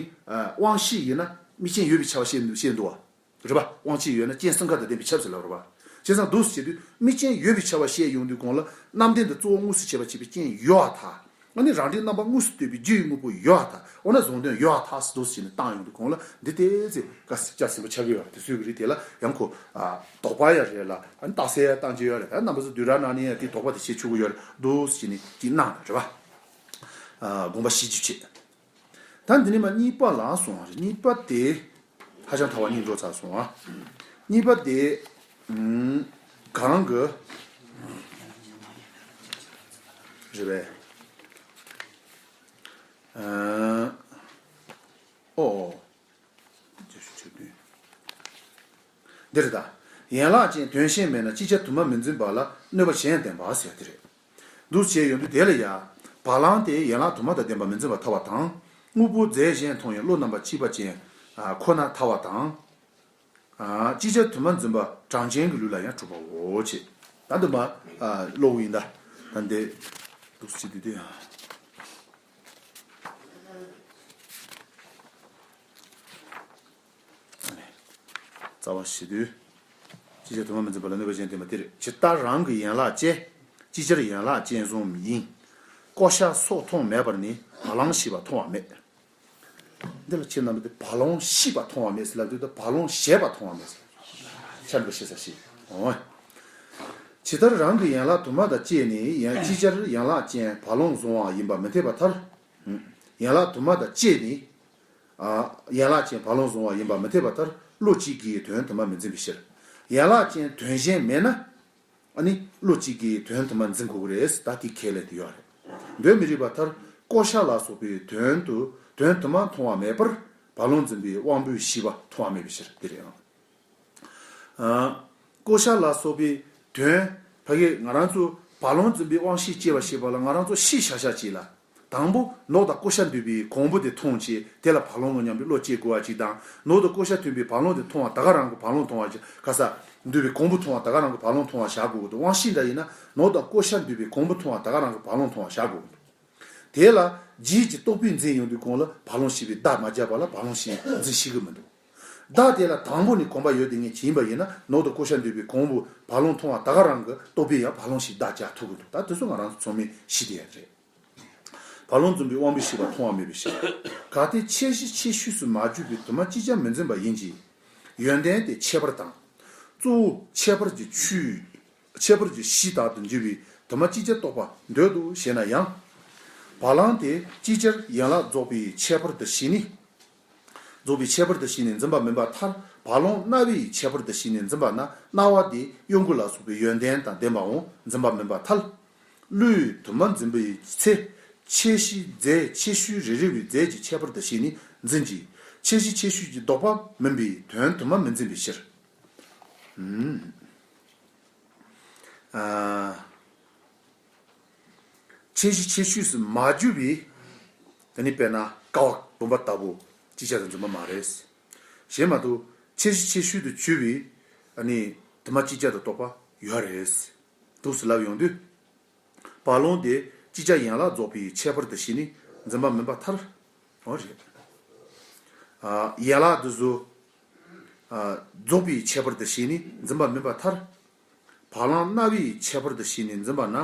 དབང་ཤེས་ཡིན་ན་དམིགས་རྐྱེན་ཡོད་པའི་ཁྱབ་པ་བཤད་འདུག་བཤད་འདུག་བ། རེད་པ། དབང་ཤེས་ཡོད་ན་རྐྱེན་གསུམ་ཀ་དང་ལྡན་པའི་ཁྱབ་ཟེར་ལབ་རེད་པ། བྱས་ཙང་འདུག་ཟེར་དུས་དམིགས་རྐྱེན་ཡོད་པའི་ཁྱབ་པ་བཤད་ཡོང་དུས་གོང་ལ་རྣམ་ལྡན་དུ་གཙོ་བོ་དངོས་སུ་བྱེད་པ་བྱེད་པའི་རྐྱེན་ཡོད་པར་ཐལ། ཨ་ནི་རང་འབྲས་རྣམ་པ་དངོས་སུ་སྟོན་པའི་རྒྱུ་ཡི་དངོས་པོ་ཡོད་པར་ཐལ། འོ་ན་བཟང་དོན་ཡོད་པར་ཐལ་ཟེར་འདུག་ཟེར་ནས་བཏང་ཡོང་དུས་གོང་ལ་འདི་ཏོག་ཙམ་ཀ་སྐྱ་སེར་པོ་ཆགས་ཀྱི་ཡོད་རེད། དེ་ཚོའི་གི་རིགས་དེ་ལ་ཡང་ཁོ་ཨ་དོགས་པ་ཡང་རེད་ལ། ཨ་ནི་རྟགས་གསལ་ཡང་བཏང་གི་ཡོད་རེད། ད་རྣམ་པ་ཚོ་བསྡུས་གྲྭ་ནང་ནས་ཡང་དེ་དོགས་པ་དེ་བྱེད་ཆོག་གི་ཡོད་རེད་འདུག་ཟེར་ནས་ཅིག་གནང་རེད་པ། ཨ་དགོངས་པ་བཞེས་རྒྱུ་བྱེད། ད་འདི་ནས་མར་གཉིས་པ་ལ་སོང་བ་རེད། གཉིས་པ་དེ་ཧ་ཅང་ཐལ་བ་གཉིས་འགྲོ་ཚར་སོང་ཨ། གཉིས་པ་དེ་ཨུམ་ག་རང་གི་རེད་པས། ཨ་ཨོ་ཨོ། འདི་རེད་ད། ཡན་ལག་ཅན་དོན་གཞན་མེད་ན་ཅིག་ཅར་དུ་མ་མི་འཛིན་པ་ལ་གནོད་པ་གཞན་བསྟན་པ་ཟེར་དེ་རེད། འདུག་བྱས་ཡོང་དུས་དེ་ལ་ཡ། བ་ལང་དེ་ཡན་ལག་དུ་མ་དང་ལྡན་པ་མི་འཛིན་པར་ཐལ་བ་དང་། དངོས་པོ་རྫས་གཞན་མཐོང་ཡང་བློ་རྣམ་པར་ཤེས་པ་ཅན་ཁོ་ན་ཐལ་བ་དང་། ཅིག་ཅར་དུ་མ་འཛིན་པ་གྲངས་ཅན་གྱི་ལུགས་ལ་ཡང་གྲུབ་པའོ་ཅེས། ད་འདི་མ་ཀློག་ཡིན་ད། ད་འདི་འདུག་སེ་བྱེད་དུས་དེ། རྩ་བ་ཞེས་དུས། ཅིག་ཅར་དུ་མ་མི་འཛིན་པ་ལ་གནོད་པ་གཞན་བསྟན་པ་དེ་རེད། ཇི་ལྟར་རང་གི་ཡན་ལག་ཅན། ཅིག་ཅར་ཡན་ལག་ཅན་བཟུང་ཡིན། ཀོ་ཤ་སོགས་མཐོང་མེད་པར་ནི་བ་ལང་ཤེས་པ་མཐོང་བ་མེད། འདི་ལ་ཁྱེད་རྣམ་པ་དེ་བ་ལང་ཤེས་པ་མཐོང་བ་མེད་ཟེར་ལབ་དུས་ད་བ་ལང་ཞེས་པ་མཐོང་བ་མེད་ཟེར། ཆ་འདྲ་ཤེས་ས་ཤེས། འོ། ཇི་ལྟར་རང་གི་ཡན་ལག་དུ་མ་དང་བཅས་ནི་ཡང་ཅིག་ཅར་ཡན་ལག་ཅན་བ་ལང་བཟུང་བ་ཡིན་པ་མི་འཐད་པར་ཐལ། ཡན་ལག་དུ་མ་དང་བཅས་ནི། ཨ་ཡན་ལག་ཅན་བ་ལང་བཟུང་བ་ཡིན་པ་མི་འཐད་པར་ཐལ། བློ་གཅིག་གིས་དོན་དུ་མ་མི་འཛིན་པའི་ཕྱིར། ཡན་ལག་ཅན་དོན་གཞན་མེད་ན། ཨ་ནི་བློ་གཅིག་གིས་དོན་དུ་མ་འཛིན་དགོས་ཀྱི་རེད། ད་དེ་ཁས་ལེན་དུ་ཡོད་རེད། འདོད་མི་རིགས་པར་ཐལ། ཀོ་ཤ་ལ་སོགས་པའི་དོན་དུ་དོན་དུ་མ་མཐོང་བ་མེད་པར་བ་ལང་འཛིན་པའི་དབང་པོའི་ཤེས་པ་མཐོང་བ་མེད་པའི་ཕྱིར་དེ་རེད། ཨ། ཀོ་ཤ་ལ་སོགས་པའི་དོན། ཕ་གི་ང་རང་ཚོ་བ་ལང་འཛིན་པའི་དབང་ཤེས་སྐྱེ་བ་ཞེས་པ་ལ་ང་རང་ཚོ་ཤེས་བྱ་བྱ་ཅིག་ལ། དང་པོ་ནོར་དང་ཀོ་ཤ་འདུས་པའི་གོང་བུ་དེ་མཐོང་བྱས་དེ་ལ་བ་ལང་ངོ་སྙམ་པའི་བློ་སྐྱེ་དགོས་པ་ཅིག་དང་། ནོར་དང་ཀོ་ཤ་འདུས་པའི་བ་ལང་དེ་མཐོང་བ་ད་ག་རང་གི་བ་ལང་མཐོང་བ་ཅིག་ག་ས་འདུས་པའི་གོང་བུ་མཐོང་བ་ད་ག་རང་གི་བ་ལང་མཐོང་བ་བཞག་དགོས་ཀྱི་འདུག། དབང་ཤེས་འདྲ་ཡིན་ན་ནོར་དང་ཀོ་ཤ་འདུས་པའི་གོང་བུ་མཐོང་བ་ད་ག་རང་གི་བ་ལང་མཐོང་བ་བཞག་དགོས་ཀྱི་འདུག། དེ་ལ་རྗེས་ཀྱི་རྟོག་པས་འཛིན་ཡོང་དུས་གོང་ལ་བ་ལང་ཞེས་པའི་བརྡ་མ་བརྒྱབ་པ་ལ་བ་ལང་ཞེས་འཛིན་ཤེས་ཀྱི་མི་འདུག། བརྡ་དེ་ལ་དང་པོ་ནས་གོམས་པ་ཡོད་དེ་ངེས་ཀྱི་ཡིན་པ་ཡིན་ན་ནོར་དང་ཀོ་ཤ་འདུས་པའི་གོང་བུ་བ་ལང་མཐོང་བ་ད་ག་རང་གི་རྟོག་པས་ཡང་བ་ལང་ཞེས་བརྡ་བརྒྱབ་ཐུབ་ཀྱི་འདུག། ད་དེ་ཚོ་ང་རང་ཚོ་ཚང་མས་ཤེས་བསྡད་ཡ་རེད། བ་ལང་འཛིན་པའི་དབང་པོའི་ཤེས་པ་མཐོང་བ་མེད་པའི་ཕྱིར། གལ་ཏེ་ཁྱད་གཞི་ཁྱད་ཤུས་སུ་མ་གྱུར་པའི་དུ་མ་ཅིག་ཀྱང་མི་འཛིན་པ་ཡིན་གྱི། ཡོན་ཏན་དེ་ཁྱད་པར་དང་། གཙོ་བོ་ཁྱད་པར་གྱི་ཆོས། ཁྱད་པར་གྱི་གཞི་དག་ཏུ་འགྱུར་བའི་དུ་མ་ཅིག་ཀྱང་རྟོགས་པར་འདོད་དོ་ཞེ་ན་ཡང་། བ་ལང་དེ་ཅིག་ཅར་ཡན་ལག་རྫོགས་པའི་ཁྱད་པར་དུ་ཞིག་ནི། རྫོགས་པའི་ཁྱད་པར་དུ་ཞིག་ནི་འཛིན་པ་མིན་པར་ཐལ། བ་ལང་རྣ་བའི་ཁྱད་པར་དུ་ཞིག་ནི་འཛིན་པ་ན་རྣ་བ་དེ་གཡོ་འགུལ་ལ་སོགས་པའི་ཡོན་ཏན་དང་ལྡན་པའང་འཛིན་པ་མིན་པར་ཐལ། བློས་དུ་མ་འཛིན་པའི་ཚེ། ཁྱད་གཞི་རྫས་ཁྱད་ཤུལ་རེ་རེ་བའི་རྫས་ཀྱི་ཁྱད་པར་དུ་ཞིག་ནི་འཛིན་གྱི། ཁྱད་གཞི་ཁྱད་ཤུལ་གྱི་ལྡོག་པ་མིན་པའི་དོན་དུ་མ་མི་འཛིན་པའི་ཕྱིར། ཨ། ཁྱད་གཞི་ཁྱད་ཤུལ་སུ་མ་གྱུར་པའི། དེ་ནི་དཔེར་ན་ཀ་བ་བུམ་པ་ལྟ་བུ་ཅིག་ཅར་དུ་འཛིན་པ་མ་རེད། གཞན་མ་གཏོགས་ཁྱད་གཞི་ཁྱད་ཤུལ་དུ་གྱུར་པའི་ཨ་ནི་དུ་མ་ཅིག་ཅར་དུ་རྟོགས་པ་ཡོད་རེད། འདུག་སེ་ལབ་ཡོང་དུས། བ་ལང་དེ་ཅིག་ཅར་ཡན་ལག་རྫོགས་པའི་ཁྱད་པར་དུ་ཞིག་ནི་འཛིན་པ་མིན་པར་ཐལ། འོ་རེད། ཨ། ཡན་ལག་འདི་ཚོ། ཨ། རྫོགས་པའི་ཁྱད་པར་དུ་ཞིག་ནི་འཛིན་པ་མིན་པར་ཐལ། བ་ལང་རྣ་བའི་ཁྱད་པར་དུ་ཞིག་ནི་འཛིན་པ་ན།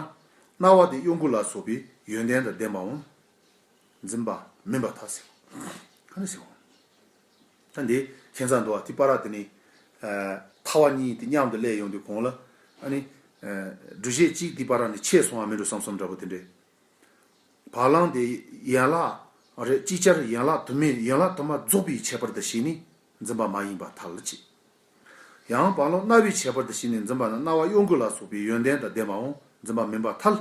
རྣ་བ་དེ་གཡོ་འགུལ་ལ་སོགས་པའི་ཡོན་ཏན་དང་ལྡན་པའང་འཛིན་པ་མིན་པར་ཐལ་ཟེར། ག་ནས་ཟེར། ད་འདི་ཁྱད་མཚར་འདུག་བ། དེ་བར་དེ་ནི། ཨ། ཐལ་བ་གཉིས་དེ་མཉམ་དུ་སླེབས་ཡོང་དུས་གོང་ལ། ཨ་ནི། ཨ། སྒྲུབ་བྱེད་གཅིག་དེ་བར་ནི་ཆད་སོང་བ་མིན་འགྲོ་བསམ་བསམ་འདྲ་པོ་དེ་འདྲས། བ་ལང་དེ་ཡན་ལག་རེད། ཅིག་ཅར་ཡན་ལག་དུ་མའི་ཡན་ལག་དུ་མ་རྫོགས་པའི་ཁྱད་པར་དུ་ཞིག་ནི་འཛིན་པ་མ་ཡིན་པར་ཐལ་ཅེས། ཡང་བ་ལང་རྣ་བའི་ཁྱད་པར་དུ་ཞིག་ནི་འཛིན་པ་ན་རྣ་བ་གཡོ་འགུལ་ལ་སོགས་པའི་ཡོན་ཏན་དང་ལྡན་པའང་འཛིན་པ་མིན་པར་ཐལ།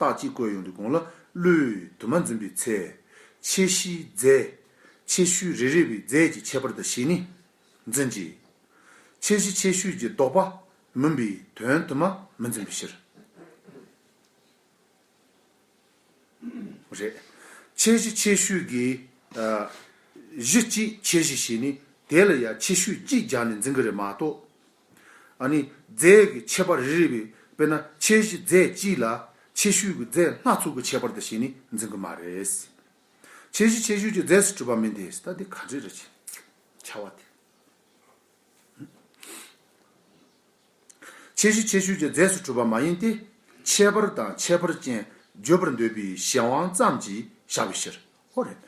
རྟགས་གཅིག་བཀོད་ཡོང་དུས་གོང་ལ་བློས་དུ་མ་འཛིན་པའི་ཚེ། ཁྱད་གཞི་རྫས། ཁྱད་ཤུལ་རེ་རེ་བའི་རྫས་ཀྱི་ཁྱད་པར་དུ་ཞིག་ནི་འཛིན་གྱི། ཁྱད་གཞི་ཁྱད་ཤུལ་གྱི་ལྡོག་པ་མིན་པའི་དོན་དུ་མ་མི་འཛིན་པའི་ཕྱིར། རེད། ཁྱད་གཞི་ཁྱད་ཤུལ་གྱི། ཨ། གཞི་གཅིག་ཁྱད་གཞི་ཞིག་ནི་དེ་ལ་ཡང་ཁྱད་ཤུལ་གཅིག་སྦྱར་ནས་འཛིན་གྱི་རེད་མ་གཏོགས། ཨ་ནི་རྫས་ཀྱི་ཁྱད་པར་རེ་རེ་བའི་དཔེར་ན་ཁྱད་གཞི་རྫས་གཅིག་ལ་ཁྱད་ཤུལ་གྱི་རྫས་སྣ་ཚོགས་ཀྱི་ཁྱད་པར་དུ་ཞིག་ནི་འཛིན་གྱི་མ་རེད། ཁྱད་གཞི་ཁྱད་ཤུལ་གྱི་རྫས་སུ་གྲུབ་པ་མིན་ཏེ། ད་འདི་ག་འདྲ་རེད་ཆེ། ཆ་བ་དེ། ཁྱད་གཞི་ཁྱད་ཤུལ་གྱི་རྫས་སུ་གྲུབ་པ་མ་ཡིན་ཏེ། ཁྱད་པར་དང་ཁྱད་པར་ཅན་ བརྗོད་པར་འདོད་པའི་གཞན་དབང་ཙམ་གྱིས་བཞག་པའི་ཕྱིར། ཨོ་རེད།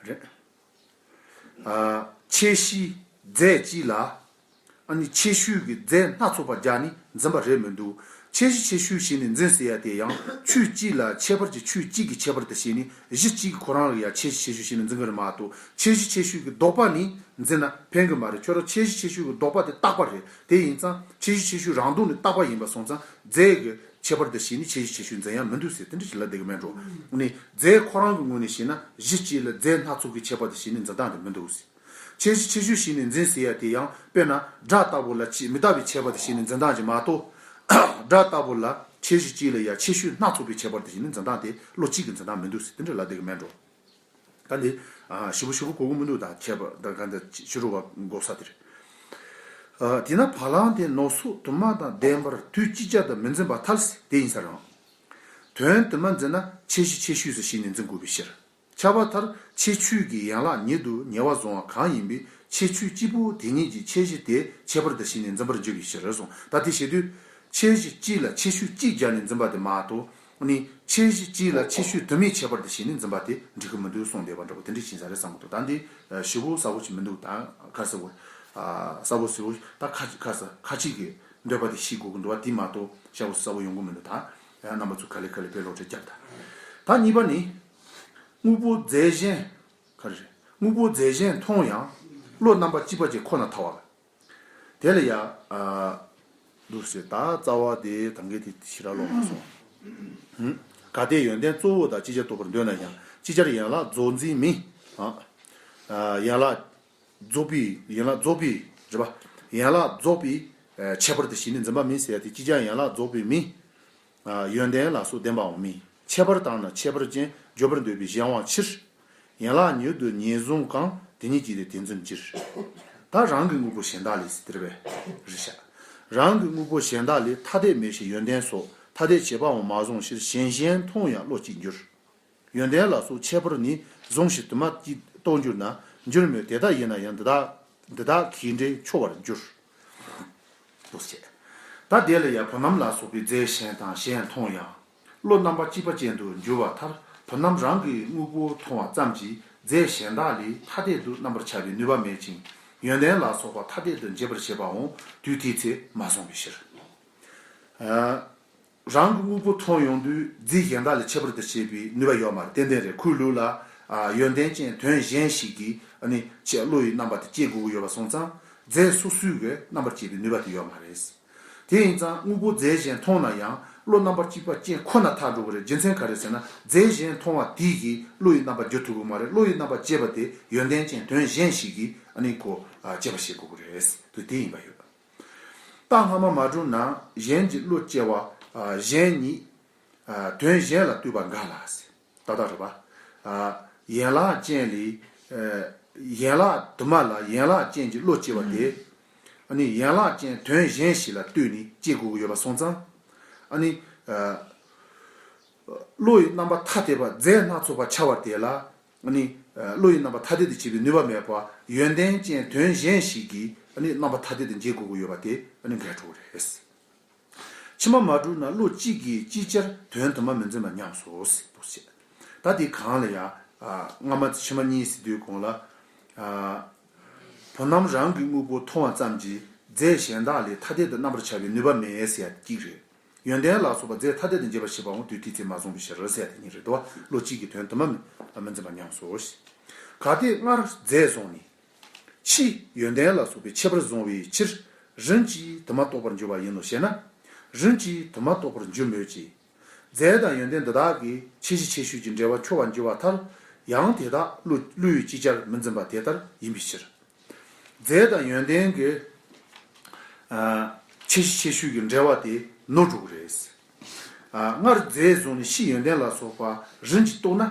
རེད། ཨ། ཁྱད་གཞི་རྫས་གཅིག་ལ། ཨ་ནི་ཁྱད་ཆོས་ཀྱི་རྫས་སྣ་ཚོགས་པ་སྦྱར་ནས་འཛིན་པ་རེད་མི་འདུག་ཁྱད་གཞི་ཁྱད་ཆོས་བྱས་ནས་འཛིན་ཟེར་ཡ་དེ་ཡང་ཆོས་གཅིག་ལ་ཁྱད་པར་གྱི་ཆོས་གཅིག་གི་ཁྱད་པར་དུ་བྱས་ནས་གཞི་གཅིག་གི་ཁོ་རང་ལ་ཡང་ཁྱད་གཞི་ཁྱད་ཆོས་བྱས་ནས་འཛིན་གྱི་རེད་མ་གཏོགས། ཁྱད་གཞི་ཁྱད་ཆོས་ཀྱི་ལྡོག་པ་ནས་འཛིན་ན་ཕན་གྱི་མ་རེད། ཁྱོད་རང་ཁྱད་གཞི་ཁྱད་ཆོས་ཀྱི་ལྡོག་པ་དེ་རྟག་པ་རེད། དེ་ཡིན་ཙང་ཁྱད་གཞི་ཁྱད་ཆོས་རང་ལྡོག་ནས་རྟག་པ་ཡིན་པ་སོང་ཙང་རྫས་ཀྱི་ཁྱད་པར་དུ་བྱས་ནས་ཁྱད་གཞི་ཁྱད་ཆོས་འཛིན་ཡ་མི་འདུག་ཟེར། དེ་འདྲ་ཞིག་ལབ་བསྡད་ཀྱི་མེད་འགྲོ། ཨ་ནི་རྫས་ཁོ་རང་གི་ངོས་ནས་བཤད་ན་གཞི་གཅིག་ལ་རྫས་སྣ་ཚོགས་ཀྱི་ཁྱད་པར་དུ་བྱས་ནས་འཛིན་སྟངས་དེ་མི་འདུག་ཟེར། ཁྱད་གཞི་ཁྱད་ཆོས་བྱས་ནས་འཛིན་ཟེར་ཡ་དེ་ཡང་དཔེར་ན་སྒྲ་ལྟ་བུ་ལ་ཆེས་མི་རྟག་པའི་ཁྱད་པར་དུ་བྱས་ནས་འཛིན་སྟངས་ཅིག་མ་གཏོགས། སྒྲ་ལྟ་བུ་ལ་ཁྱད་གཞི་གཅིག་ལ་ཡང་ཁྱད་ཆོས་སྣ་ཚོགས་པའི་ཁྱད་པར་དུ་བྱས་ནས་འཛིན་སྟངས་དེ་བློ་གཅིག་གིས་འཛིན་སྟངས་མི་འདུག་ཟེར། དེ་འདྲ་ལབ་བསྡད་ཀྱི་མེད་འགྲོ། ད་འདི་ཞིབ་པོ་ཞིབ་པོ་གོ་གི་མི་འདུག་ད་ཁྱད་པར་ད་ག་འདི་ཕྱི་རོལ་པ་འགོག་ས་དེ་རེད། དེས་ན་བ་ལང་དེ་ནོག་སོགས་དུ་མ་དང་ལྡན་པར་དུས་ཅིག་ཅར་དུ་མི་འཛིན་པར་ཐལ། དེ་ཡིན་ས་རང་། དོན་དུ་མ་འཛིན་ན་ཁྱད་གཞི་ཁྱད་ཆོས་སུ་བྱས་ནས་འཛིན་དགོས་པའི་ཕྱིར། ཁྱབ་པ་མཐར་ཁྱད་ཆོས་ཀྱི་ཡན་ལག་ཉིད་དུ་ཉེ་བར་བཟུང་བ་གང་ཡིན་པའི་ཁྱད་ཆོས་གཅིག་པུ་དེ་ཉིད་ཀྱི་ཁྱད་གཞི་དེ་ཁྱད་པར་དུ་བྱས་ནས་འཛིན་པར་འགྱུར་བའི་ཕྱིར་གསུངས། ད་དེ་བྱེད་དུས་ཁྱད་གཞི་གཅིག་ལ་ཁྱད་ཆོས་གཅིག་སྦྱར་ནས་འཛིན་པ་དེ་མ་གཏོགས། ཨ་ནི་ཁྱད་གཞི་གཅིག་ལ་ཁྱད་ཆོས་དུ་མའི་ཁྱད་པར་དུ་བྱས་ནས་འཛིན་པ་དེ་འགྲིག་གི་མི་འདུག་གསུངས་བསྡད་པ་འདྲ་པོ་དེ་འདྲ་ཡིན་ས་རེད་བསམ་གྱི་འདུག་ད་འདི་ཞིབ་པོ་གསལ་པོ་ཅིག་མི་འདུག་ད་ཁ་གསལ་པོ། གསལ་པོ་ཞིབ་པོ་ད་ཁ་ཁ་ས་ཁ་ཅིག་གི་འདོད་པ་དེ་ཤེས་དགོས་ཀྱི་འདུག་པ། དེ་མ་གཏོགས་ཤ་བོ་གསལ་པོ་ཡོང་གི་མི་འདུག་ད་རྣམ་པ་ཚོ་ག་ལེ་ག་ལེ་དཔེ་ཀློག་འགྲེལ་རྒྱབ་ད། ད་གཉིས་པ་ནི། དངོས་པོ་རྫས་གཞན། ག་རེ་རེད། དངོས་པོ་རྫས་གཞན་མཐོང་ཡང་བློ་རྣམ་པ་གཅིག་པ་ཅན་ཁོ་ན་ཐལ་བ། དེ་ལ་ཡ། ཨ། འདུག་ཟེར། ད་རྩ་བ་དེ་ད་གིན་དེ་ཞེ་དྲག་ཀློག་མ་སོང་། ཧུམ། གལ་ཏེ་ཡོན་ཏན་གཙོ་བོ་དང་ཅིག་ཅར་རྟོགས་པར་འདོད་ན་ཡང་ཅིག་ཅར་ཡན་ལག་རྫོགས་འཛིན་མིན། ཨ། ཡན་ལག་རྫོགས་པའི་ཡན་ལག་རྫོགས་པའི་རེད་པ། ཡན་ལག་རྫོགས་པའི་ཁྱད་པར་དུ་བྱས་ནས་འཛིན་པ་མིན་ཟེར་ཡ་དེ་ཅིག་ཅར་ཡན་ལག་རྫོགས་པའི་མིན། ཡོན་ཏན་ལ་སོགས་ལྡན་པའང་མིན། ཁྱད་པར་དང་ནི་ཁྱད་པར་ཅན་བརྗོད་པར་འདོད་པའི་གཞན་དབང་ཕྱིར། ཡན་ལག་ཉིད་དུ་ཉེར་བཟུང་གང་དེ་ཉིད་ཀྱིས་དེ་དེ་འཛིན་གྱིར། ད་རང་གི་དངོས་པོ་གཞན་དག་ལས་ཟེར་བས་རེད་ཤག་རང་གི་དངོས་པོ་གཞན་དག་ལས་ཐ་དད་མེད་ཕྱིར་ཡོན་ཏན་སོགས་ཐ་དད་བྱེད་པའང་མ་བཟུང་ཕྱིར་གཞན་གཞན་མཐོང་ཡང་བློ་གཅིག་འགྱུར། ཡོན་ཏན་ལ་སོགས་ཁྱད་པར་ནི་བཟུང་ཞིང་དུ་མ་གཅིག་རྟོགས་འགྱུར་ན། འགྱུར་མོད་དེ་ལྟ་ཡིན་ན་ཡང་འདི་དག་འདི་དག་གི་འབྲས་འཆོལ་བར་འགྱུར། འདུག་ཅེས། ད་དེ་ལ་ཡང་བུམ་སྣམ་ལ་སོགས་པའི་རྫས་གཞན་དང་གཞན་མཐོང་ཡང་། བློ་རྣམ་པ་གཅིག་པ་ཅན་དུ་འགྱུར་བ་མཐར་བུམ་སྣམ་རང་གི་དངོས་པོ་མཐོང་བ་ཙམ་གྱིས་རྫས་གཞན་དག་ལས་ཐ་དད་དུ་རྣམ་པར་ཆགས་པའི་ནུས་པ་མེད་ཅིང་། ཡོན་ཏན་ལ་སོགས་པ་ཐ་དད་དུ་འབྱེད་པར་བྱེད་པའང་དུས་མཐའི་ཚེ་མ་སོང་བའི་ཕྱིར། ཨ། རང་གི་དངོས་པོ་མཐོང་ཡོང་དུས་རྫས་གཞན་དག་ལས་ཁྱད་པར་དུ་བྱེད་པའི་ནུས་པ་ཡོད་མ་རེད། ཏན་ཏན་རེད། ཁོའི་ལུགས་ལ། ཨ། ཡོན་ཏན་ཅན་དོན་གཞན་ཞིག་གིས་ཨ་ནི་ཁྱེད་བློ་ཡི་རྣམ་པ་དེ་སྐྱེ་དགོས་ཀྱི་ཡོད་པ་སོང་ཙང་རྫས་སོ་སོའི་གི་རྣམ་པར་བཅད་པའི་ནུས་པ་དེ་ཡོད་མ་རེད། དེ་ཡིན་ཙང་དངོས་པོ་རྫས་གཞན་མཐོང་ན་ཡང་བློ་རྣམ་པ་གཅིག་པ་ཅན་ཁོ་ན་ཐལ་འགྲོ་གི་རེད། རྒྱུ་མཚན་ག་རེ་ཟེར་ན་རྫས་གཞན་མཐོང་བ་དེ་གིས་བློ་ཡི་རྣམ་པ་བསྒྱུར་ཐུབ་ཀྱི་མ་རེད། བློ་ཡི་རྣམ་པ་བཅད་པ་དེ་ཡོན་ཏན་ཅན་དོན་གཞན་ཞིག་གིས་ཨ་ནི་ཁོ་ཨ་བཅད་པ་བྱེད་དགོས་ཀྱི་རེད། དེ་དེ་ཡིན་པ་ཡོད། རྟགས་སྔ་མ་མ་གྲུབ་ན་གཞན་གྱི་བློ་སྐྱེ་བ། ཨ། གཞན་ཉིད། ཨ། དོན་གཞན་ལ་ལྟོས་པ་འགལ་ལ་ཟེར། ཏག་ཏག་རེད་པ། ཨ། ཡན་ལག་ཅན་ལས། ཨ། ཡན་ལག་དུ་མ་ལ་ཡན་ལག་ཅན་གྱི་བློ་སྐྱེ་བ་དེ། ཨ་ནི་ཡན་ལག་ཅན་དོན་གཞན་ཞིག་ལ་ལྟོས་ནས་སྐྱེ་དགོས་ཀྱི་ཡོད་པ་སོང་ཙང་། ཨ་ནི། ཨ། བློ་ཡི་རྣམ་པ་ཐ་དད་པ་རྫས་སྣ་ཚོགས་པ་འཆར་བ་དེ་ལ། ཨ་ནི། ཨ། བློ་ཡི་རྣམ་པ་ཐ་དད་དུ་བྱེད་པའི་ནུས་པ་མེད་པ་ཡོན་ཏན་ཅན་དོན་གཞན་ཞིག་གིས་ཨ་ནི་རྣམ་པ་ཐ་དད་དུ་འབྱེད་དགོས་ཀྱི་ཡོད་པ་དེ་ཨ་ནི་འགལ་འགྲོ་གི་རེད། ཕྱི་མ་མ་གྲུབ་ན་བློ་གཅིག་གིས་ཅིག་ཅར་དོན་དུ་མ་མི་འཛིན་པ་ཉམས་སོ་ཟེར་འདུག་ཅེས། ད་དེ་གང་ལ་ཡང་། ཨ། སྔ་མ་ཕྱི་མ་གཉིས་ཟེར་དུས་གོང་ལ། ཨ། བུམ་སྣམ་རང་གི་དངོས་པོ་མཐོང་བ་ཙམ་གྱིས་རྫས་གཞན་དག་ལས་ཐ་དད་དུ་རྣམ་པར་ཆགས་པའི་ནུས་པ་མེད་ཟེར་ཡ་གཅིག་རེད། ཡོན་ཏན་ལ་སོགས་པ་རྫས་ཐ་དད་དུ་འབྱེད་པར་བྱེད་པའང་དུས་མཐའི་ཚེ་མ་སོང་བའི་ཕྱིར་ཟེར་ཡ་དེ་གཉིས་རེད་དོ། བློ་གཅིག་གིས་དོན་དུ་མ་མི་འཛིན་པ་ཉམས་སོ། གལ་ཏེ་སྔར་རྫས་བཟུང་ནས། ཕྱིས་ཡོན་ཏན་ལ་སོགས་པའི་ཁྱད་པར་བཟུང་བའི་ཕྱིར། རིམ་གྱིས་དུ་མ་རྟོགས་པར་འགྱུར་བ་ཡིན་ནོ་ཞེ་ན། རིམ་གྱིས་དུ་མ་རྟོགས་པར་འགྱུར་མོད་ཀྱི། རྫས་དང་ཡོན་ཏན་འདི་དག་གི་ཁྱད་གཞི་ཁྱད་ཆོས་ཀྱི་འབྲེལ་བ་འཆོལ་བར་འགྱུར་བ་མཐར། ཡང་དེ་དག་བློ་བློ་ཡིས་ཅིག་ཅར་མི་འཛིན་པ་དེ་ལྟར་ཡིན་པའི་ཕྱིར། རྫས་དང་ཡོན་ཏན་གྱི། ཨ། ཁྱད་གཞི་ཁྱད་ཆོས་ཀྱི་འབྲེལ་བ་དེ་ནོར་འགྲོ་གི་རེད། ཨ། སྔར་རྫས་བཟུང་ནས་ཕྱིས་ཡོན་ཏན་ལ་སོགས་པ་རིམ་གྱིས་རྟོགས་ན།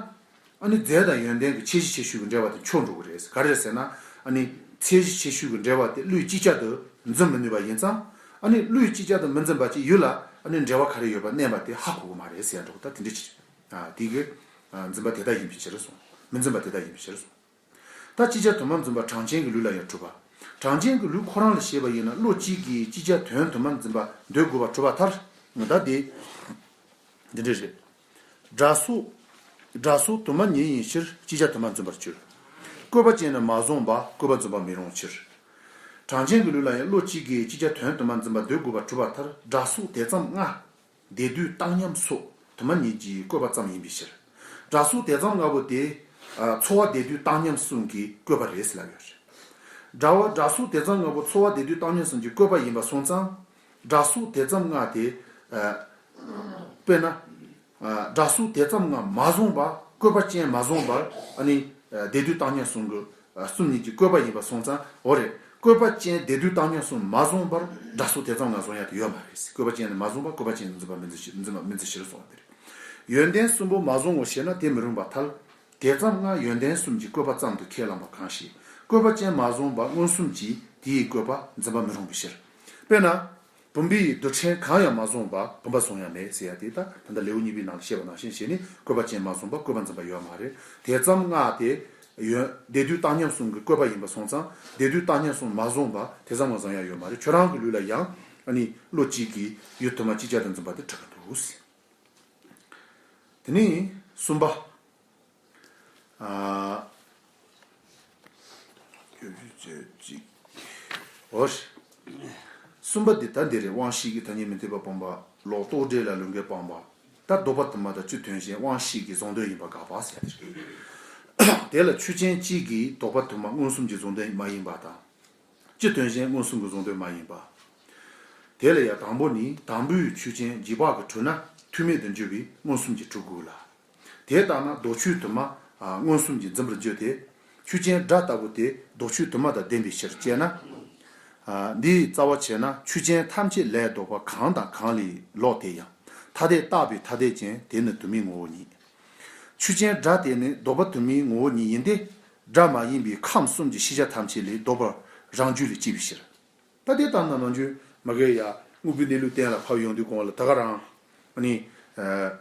ཨ་ནི་རྫས་དང་ཡོན་ཏན་གྱི་ཁྱད་གཞི་ཁྱད་ཆོས་ཀྱི་འབྲེལ་བ་དེ་འཆོལ་འགྲོ་གི་རེད། ག་རེ་རེད་ཟེར་ན། ཨ་ནི་ཁྱད་གཞི་ཁྱད་ཆོས་ཀྱི་འབྲེལ་བ་དེ་བློས་ཅིག་ཅར་དུ་འཛིན་མི་ནུས་པ་ཡིན་ཙང་། ཨ་ནི་བློས་ཅིག་ཅར་དུ་མི་འཛིན་པ་ཅིག་ཡུལ་ལ་ཨ་ནི་འབྲེལ་བ་ག་རེ་ཡོད་པ་གནས་པ་དེ་ཧ་གོ་གི་མ་རེད་ཟེར་ཡ་འདྲ་པོ། ད་དེ་འདྲ་ཅིག་ཨ། དེ་གི། ཨ། འཛིན་པ་དེ་ལྟར་ཡིན་པའི་ཕྱིར་གསུངས། མི་འཛིན་པ་དེ་ལྟར་ཡིན་པའི་ཕྱིར་གསུངས། ད་ཅིག་ཅར་དུ་མ་འཛིན་པ་གྲངས་ཅན་གྱི་ལུགས་ལ་ཡང་གྲུབ་པ། གྲངས་ཅན་གྱི་ལུགས་ཁོ་རང་ལ་བཤད་པ་ཡིན་ན་བློ་གཅིག་གིས་ཅིག་ཅར་དོན་དུ་མ་འཛིན་པ་འདོད་དགོས་པ་གྲུབ་པ་མཐར། ད་དེ། འདི་འདྲ་རེད། སྒྲ་སོགས། སྒྲ་སོགས་དུ་མ་ཉིད་ཡིན་ཕྱིར་ཅིག་ཅར་དུ་མར་འཛིན་པར་འགྱུར། བཀོད་པ་ཅན་ནི་མ་བཟུང་བར་བཀོད་པ་འཛིན་པར་མི་རུང་ཕྱིར། གྲངས་ཅན་གྱི་ལུགས་ལ་ཡང་བློ་གཅིག་གིས་ཅིག་ཅར་དོན་དུ་མར་འཛིན་པ་འདོད་དགོས་པ་གྲུབ་པ་མཐར་སྒྲ་སོགས་དེ་ཙམ་ལྔ། སྡེ་བསྡུས་བཏང་སྙོམས་སོགས་དུ་མ་ཉིད་ཀྱི་བཀོད་པ་ཙམ་ཡིན་པའི་ཕྱིར། སྒྲ་སོགས་དེ་ཙམ་ལྔ་པོ་དེ། ཨ། ཚོར་བ་སྡེ་བསྡུས་བཏང་སྙོམས་གསུམ་གྱི་བཀོད་པ་རེད་ཟེར་ལབ་ཡོད་རེད། སྒྲ་བ་སྒྲ་སོགས་དེ་ཙམ་ལྔ་པོ་ཚོར་བ་སྡེ་བསྡུས་བཏང་སྙོམས་གསུམ་གྱི་བཀོད་པ་ཡིན་པ་སོང་ཙང་། སྒྲ་སོགས་དེ་ཙམ་ལྔ་དེ། ཨ། དཔེར་ན། ཨ། སྒྲ་སོགས་དེ་ཙམ་ལྔ་མ་བཟུང་བར་བཀོད་པ་ཅན་མ་བཟུང་བར་ཨ་ནི། ཨ། སྡེ་བསྡུས་བཏང་སྙོམས་གསུམ་གྱི། ཨ། གསུམ་ཉིད་ཀྱི་བཀོད་པ་ཡིན་པ་སོང་ཙང་འོ་རེད། བཀོད་པ་ཅན་སྡེ་བསྡུས་བཏང་སྙོམས་གསུམ་མ་བཟུང་བར་སྒྲ་སོགས་དེ་ཙམ་ལྔ་བཟུང་ཡག་དེ་ཡོད་མ་རེད། བཀོད་པ་ཅན་ནི་མ་བཟུང་བར་བཀོད་པ་ཅན་དུ་འཛིན་པ་མི་འཛིན་ཕྱིར། འཛིན་པ་མི་འཛིན་ཕྱིར་གསུངས་པ་དེ་རེད། ཡོན་ཏན་གསུམ་པོ་མ་བཟུང་ངོ་ཞེ་ན་དེ་མི་རུང་བར་ཐལ། དེ་ཙམ་ལྔ་ཡོན་ཏན་གསུམ་གྱི་བཀོད་པ་ཙམ་དུ་ཁས་བླངས་པ་གང་ཞིག་བཀོད་པ་ཅན་མ་བཟུང་བར་མངོན་སུམ་གྱིས་དེ་ཡི་བཀོད་པ་འཛིན་པ་མི་རུང་བའི་ཕྱིར། དཔེར་ན། བུམ་པའི་རྡུལ་ཕྲན་གང་ཡང་མ་བཟུང་བར་བུམ་པ་བཟུང་ཡང་མེད་ཟེར་ཡ་དེ་ད་ད་ལྟ་ལེའུ་གཉིས་པའི་ནང་ལ་བཤད་པ་ནང་བཞིན་བྱས་ནས་བཀོད་པ་ཅན་མ་བཟུང་བར་བཀོད་པ་འཛིན་པ་ཡོད་མ་རེད། དེ་ཙམ་ལྔ་དེ་ཡོན་སྡེ་བསྡུས་བཏང་སྙོམས་གསུམ་གྱི་བཀོད་པ་ཡིན་པ་སོང་ཙང་སྡེ་བསྡུས་བཏང་སྙོམས་གསུམ་མ་བཟུང་བར་དེ་ཙམ་ལྔ་བཟུང་ཡ་ཡོད་མ་རེད། ཁྱོད་རང་གི་ལུགས་ལ་ཡང་ཨ་ནི་བློ་གཅིག་གིས་ཡུལ་དུ་མ་ཅིག་ཅར་དུ་འཛིན་པ་དེ་གྲུབ་ཀྱི་འདུག། དེ་ནས་གསུམ་པ། ཨ། འོ། གསུམ་པ་འདི་ད་འདི་རེད། དབང་ཤེས་ཀྱི་ཐ་སྙད་མི་མཐུན་པ་སྤངས་པ། ལོག་རྟོག་བྲལ་ལ་ལུས་འགལ་སྤངས་པ། ད་ལྡོག་པ་དུ་མ་དང་སྤྱི་དོན་གཞན་དབང་ཤེས་ཀྱི་གཟུང་དོན་ཡིན་པ་དགག་པ་ཟེར་ཡ་དེ་རེད། དེ་ལ་ཆོས་ཅན་གཅིག་གིས་ལྡོག་པ་དུ་མ་མངོན་སུམ་གྱི་གཟུང་དོན་མ་ཡིན་པ་དང་། སྤྱི་དོན་གཞན་མངོན་སུམ་གྱི་གཟུང་དོན་མ་ཡིན་པ། དེ་ལ་ཡང་དང་པོ་ནི་དང་པོའི་ཆོས་ཅན་རྗེས་དཔག་གིས་གྲུབ་ན་མཐུ་མེད་དུ་འགྱུར་བས་མངོན་སུམ་གྱིས་གྲུབ་དགོས་ལ། དེ་ལྟར་ན་ལྡོག་ཆོས་དུ་མ་མངོན་སུམ་གྱིས་འཛིན་པར་འགྱུར་ཏེ། ཆོས་ཅན་སྒྲ་ལྟ་བུ་སྟེ་ལྡོག་ཆོས་དུ་མ་དང་ལྡན་པའི་ཕྱིར་ཅེ་ན། འདིའི་རྩ་བ་ཕྱེ་ན་ཆོས་ཅན་ཐམས་ཅད་ལས་ལྡོག་པ་གང་དང་གང་ལས་ལོག་དེ་ཡང་ཐ་དད་བཏགས་པའི་ཐ་དད་ཅན་དེ་ནི་དུ་མའི་ངོ་བོ་ཉིད། ཆོས་ཅན་སྒྲ་དེ་ནི་ལྡོག་པ་དུ་མའི་ངོ་བོ་ཉིད་ཡིན་ཏེ། སྒྲ་མ་ཡིན་པའི་ཁམས་གསུམ་གྱི་ཤེས་བྱ་ཐམས་ཅད་ལས་ལྡོག་པར་རང་རྒྱུད་ལས་སྐྱེས་པའི་ཕྱིར། ད་དེ་ལྟར་ན་ནམ་རྒྱུན་མ་གིར་ཡ་དངོས་པོའི་གནས་ལུགས་གཏན་ལ་ཕབ་ཡོང་དུས་གོང་ལ་ད་ག་རང་ཨ་ནི། ཨ།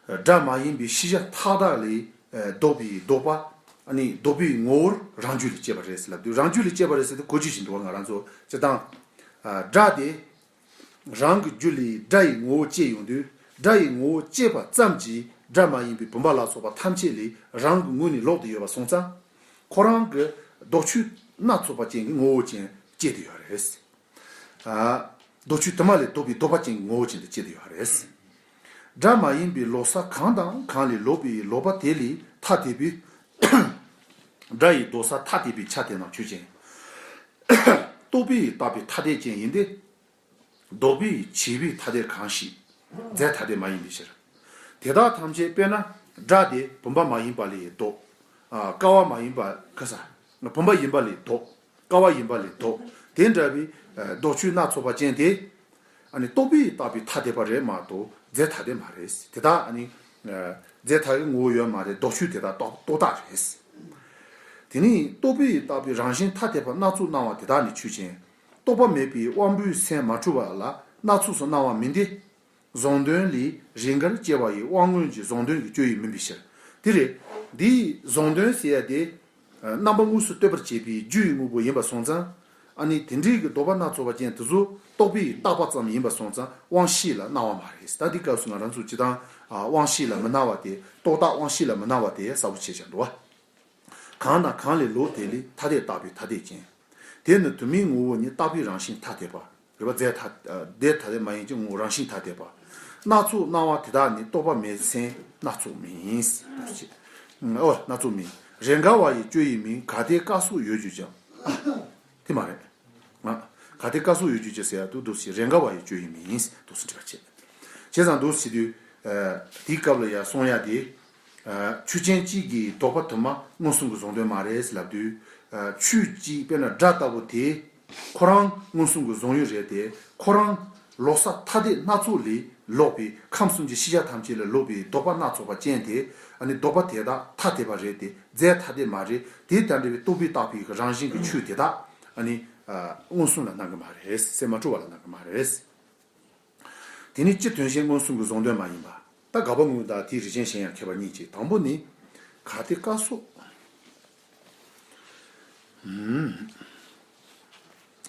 སྒྲ་མ་ཡིན་པའི་ཤེས་བྱ་མཐའ་དག་ལས་ལྡོག་པའི་ལྡོག་པ། ཨ་ནི་ལྡོག་པའི་ངོ་བོར་རང་རྒྱུད་ལས་སྐྱེས་པ་རེད་ཟེར་ལབ་དུས། རང་རྒྱུད་ལས་སྐྱེས་པ་རེད་ཟེར་དུས་གོ་རྒྱུ་ཞིག་འདུག་བ། ང་རང་ཚོ་སྤྱིར་བཏང་། ཨ། སྒྲ་དེ་རང་གི་རྒྱུད་ལས་སྒྲ་ཡི་ངོ་བོ་སྐྱེས་ཡོང་དུས། སྒྲ་ཡི་ངོ་བོ་སྐྱེས་པ་ཙམ་གྱིས་སྒྲ་མ་ཡིན་པའི་བུམ་པ་ལ་སོགས་པ་ཐམས་ཅད་ལས་རང་གི་ངོས་ནས་ལོག་སྟེ་ཡོད་པ་སོང་ཙང་། ཁོ་རང་གི་ལྡོག་ཆོས་སྣ་ཚོགས་པ་ཅན་གྱི་ངོ་བོ་ཅན་སྐྱེས་ཏེ་ཡོད་རེད། ཨ། ལྡོག་ཆོས་དུ་མ་ལས་ལྡོག་པའི་ལྡོག་པ་ཅན་གྱི་ངོ་བོ་ཅན་དུ་སྐྱེས་ཏེ་ཡོད་རེད། སྒྲ་མ་ཡིན་པའི་ལོག་ས་གང་དང་གང་ལས་ལོག་པའི་ལོག་པ་དེ་ལས་ཐ་དད་པའི། སྒྲ་ཡི་ལྡོག་ས་ཐ་དད་པའི་ཆ་དེ་རྣམས་ཆོས་ཅན། རྟོག་པས་བཏགས་པའི་ཐ་དད་ཅན་ཡིན་ཏེ། ལྡོག་པས་བྱས་པའི་ཐ་དད་གང་ཞིག་རྫས་ཐ་དད་མ་ཡིན་པའི་ཕྱིར། དེ་དག་ཐམས་ཅད་དཔེར་ན་སྒྲ་དེ་བུམ་པ་མ་ཡིན་པ་ལས་ལྡོག། ཨ། ཀ་བ་མ་ཡིན་པ་ག་ས། བུམ་པ་ཡིན་པ་ལས་ལྡོག། ཀ་བ་ཡིན་པ་ལས་ལྡོག། དེ་འདྲ་བའི་ལྡོག་ཆོས་སྣ་ཚོགས་པ་ཅན་དེ། ཨ་ནི་རྟོག་པས་བཏགས་པའི་ཐ་དད་པ་རེད་མ་གཏོགས་རྫས་ཐ་དད་མ་རེད། དེ་དག་ཨ་ནི་རྫས་ཐ་དད་ངོ་བོ་ཡོད་མ་རེད། ལྡོག་ཆོས་དེ་དག་རྟོག་རྟོག་བཏགས་རེད། དེ་ནི་རྟོག་པས་བཏགས་པའི་རང་བཞིན་ཐ་དད་པ་སྣ་ཚོགས་སྣང་བ་དེ་དག་ནི་ཆོས་ཅན། རྟོག་པ་མེད་པའི་དབང་པོའི་སེམས་མ་འཁྲུལ་བ་ལ་སྣ་ཚོགས་སུ་སྣང་བ་མིན་ཏེ། གཟུང་དོན་ལས་རེས་འགའར་སྐྱེ་བ་ཡི་དབང་མངོན་གྱི་གཟུང་དོན་གྱི་སྤྱོད་ཡུལ་མིན་པའི་ཕྱིར། དེ་རེད། འདིའི་གཟུང་དོན་ཟེར་ཡ་དེ། རྣམ་པ་དངོས་སུ་གཏོད་པར་བྱེད་པའི་རྒྱུ་ཡི་དངོས་པོ་ཡིན་པ་སོང་ཙང་། ཨ་ནི་དེ་འདྲའི་གི་ལྡོག་པ་སྣ་ཚོགས་པ་ཅན་དེ་ཚོ་རྟོག་པས་བཏགས་པ་ཙམ་ཡིན་པ་སོང་ཙང་དབང་ཤེས་ལ་སྣང་བ་མ་རེད། ད་འདི་སྐབས་སུ་ང་རང་ཚོ་སྤྱིར་བཏང་། ཨ། དབང་ཤེས་ལ་མི་སྣང་བ་དེ། རྟོག་བཏགས་དབང་ཤེས་ལ་མི་སྣང་བ་དེ་གསལ་པོ་ཆེ་ཆགས་འདུག་བ། གང་དང་གང་ལས་ལོག་དེ་ལས་ཐ་དད་བཏགས་པའི་ཐ་དད་ཅན། དེ་ནི་དུ་མའི་ངོ་བོ་ཉིད་བཏགས་པའི་རང་བཞིན་ཐ་དད་པ། རེད་པ། རྫས་ཐ། རྫས་ཐ་དད་མ་ཡིན་གྱི་ངོ་བོ་རང་བཞིན་ཐ་དད་པ། སྣ་ཚོགས་སྣང་བ་དེ་དག་ནི་རྟོག་པ་མེད་སེམས་སྣ་ཚོགས་མིན། འདུག་ཅེས། ཨོ། སྣ་ཚོགས་མིན། རེས་འགའ་བ་ཡི་སྤྱོད་ཡུལ་མིན། གལ་ཏེ་ཀ་སོགས་ཡོད་གྱུར་ཀྱང་། དེ་མ་རེད། ང་། གལ་ཏེ་ཀ་སོགས་ཡོད་གྱུར་ཀྱང་ཟེར་ཡ་འདུག་འདུག་ཅེས། རེས་འགའ་བ་ཡི་སྤྱོད་ཡུལ་མིན། འདུག་ཅེས་འགྲེལ་བ་བྱེད། བྱས་ཙང་འདུག་ཅེས་དུས། ཨ། དེའི་སྐབས་ལ་ཡ་གསུང་ཡ་དེ། ཨ། ཆོས་ཅན་གཅིག་གིས་ལྡོག་པ་དུ་མ་མངོན་སུམ་གྱི་གཟུང་དོན་མ་རེད་ལབ་དུས། ཨ། ཆོས་གཅིག་དཔེར་ན་སྒྲ་ལྟ་བུ་དེ། ཁོ་རང་མངོན་སུམ་གྱི་གཟུང་ཡུལ་རེད་དེ། ཁོ་རང་ལོག་ས་ཐ་དད་སྣ་ཚོགས་ལས་ལོག་པའི། ཁམས་གསུམ་གྱི་ཤེས་བྱ་ཐམས་ཅད་ལས་ལོག་པའི་ལྡོག་པ་སྣ་ཚོགས་པ་ཅན་དེ། ཨ་ནི་ལྡོག་པ་དེ་དག་ཐ་དད་པ་རེད་དེ། རྫས་ཐ་དད་མ་རེད། དེ་ལྟར་འདྲ་བའི་རྟོག་པས་བཏགས་པའི་རང་བཞིན་གྱི་ཆོས་དེ་དག། ཨ་ནི། ཨ། མངོན་སུམ་ལ་སྣང་གི་མ་རེད། སེམས་མ་འཁྲུལ་བ་ལ་སྣང་གི་མ་རེད། དེ་ནི་སྤྱི་དོན་གཞན་མངོན་སུམ་གྱི་གཟུང་དོན་མ་ཡིན་པ། ད་དགག་པ་དངོས་དང་དེའི་རིགས་ཅན་གཞན་ཡང་ཁྱད་པར་གཉིས་ཀྱི། དང་པོ་ནི། གལ་ཏེ་ཀ་སོགས། ཨུམ།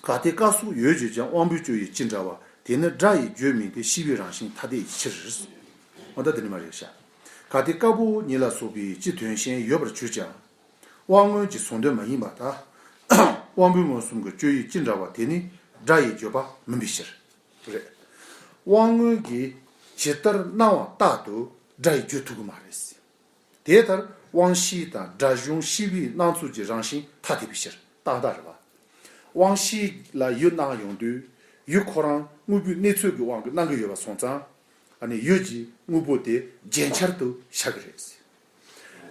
གལ་ཏེ་ཀ་སོགས་ཡོད་གྱུར་ཀྱང་དབང་པོའི་སྤྱོད་ཡུལ་ཅི་འདྲ་བ། དེ་ནི་སྒྲ་ཡི་རྒྱུད་མིན་ཏེ། ཤེས་པའི་རང་བཞིན་ཐ་དད་ཡིན་ཕྱིར། འོ་ད་དེ་ནི་མ་རེད་ཤག་གལ་ཏེ་ཀ་པོ་ཉིད་ལ་སོགས་པའི་སྤྱི་དོན་གཞན་ཡོད་པར་གྱུར་ཀྱང་། དབང་མངོན་གྱི་ཟོང་དོན་མ་ཡིན་པར་ཐལ། དབང་པོའི་མངོན་སུམ་གྱི་སྤྱོད་ཡུལ་ཅི་འདྲ་བ་དེ་ནི་སྒྲ་ཡིས་བརྗོད་པ་མིན་པའི་ཕྱིར། རེད། དབང་མངོན་གྱིས་ཇི་ལྟར་སྣང་བ་ལྟར་དུ་སྒྲ་ཡིས་བརྗོད་ཐུབ་ཀྱི་མ་རེད། དེ་ལྟར་དབང་ཤེས་དང་སྒྲ་གཞུང་ཤེས་པའི་སྣང་ཚུལ་གྱི་རང་བཞིན་ཐ་དད་པའི་ཕྱིར། ཏག་ཏག་རེད་པ། དབང་ཤེས་ལ་ཡུལ་སྣང་ཡོང་དུས། ཡུལ་ཁོ་རང་དངོས་པོའི་གནས་ཚུལ་གྱི་དབང་གིས་སྣང་གི་ཡོད་པ་སོང་ཙང་། ཨ་ནི་ཡུལ་གྱི་དངོས་པོ་དེ་རྗེན་ཆར་དུ་ཤར་གི་རེད།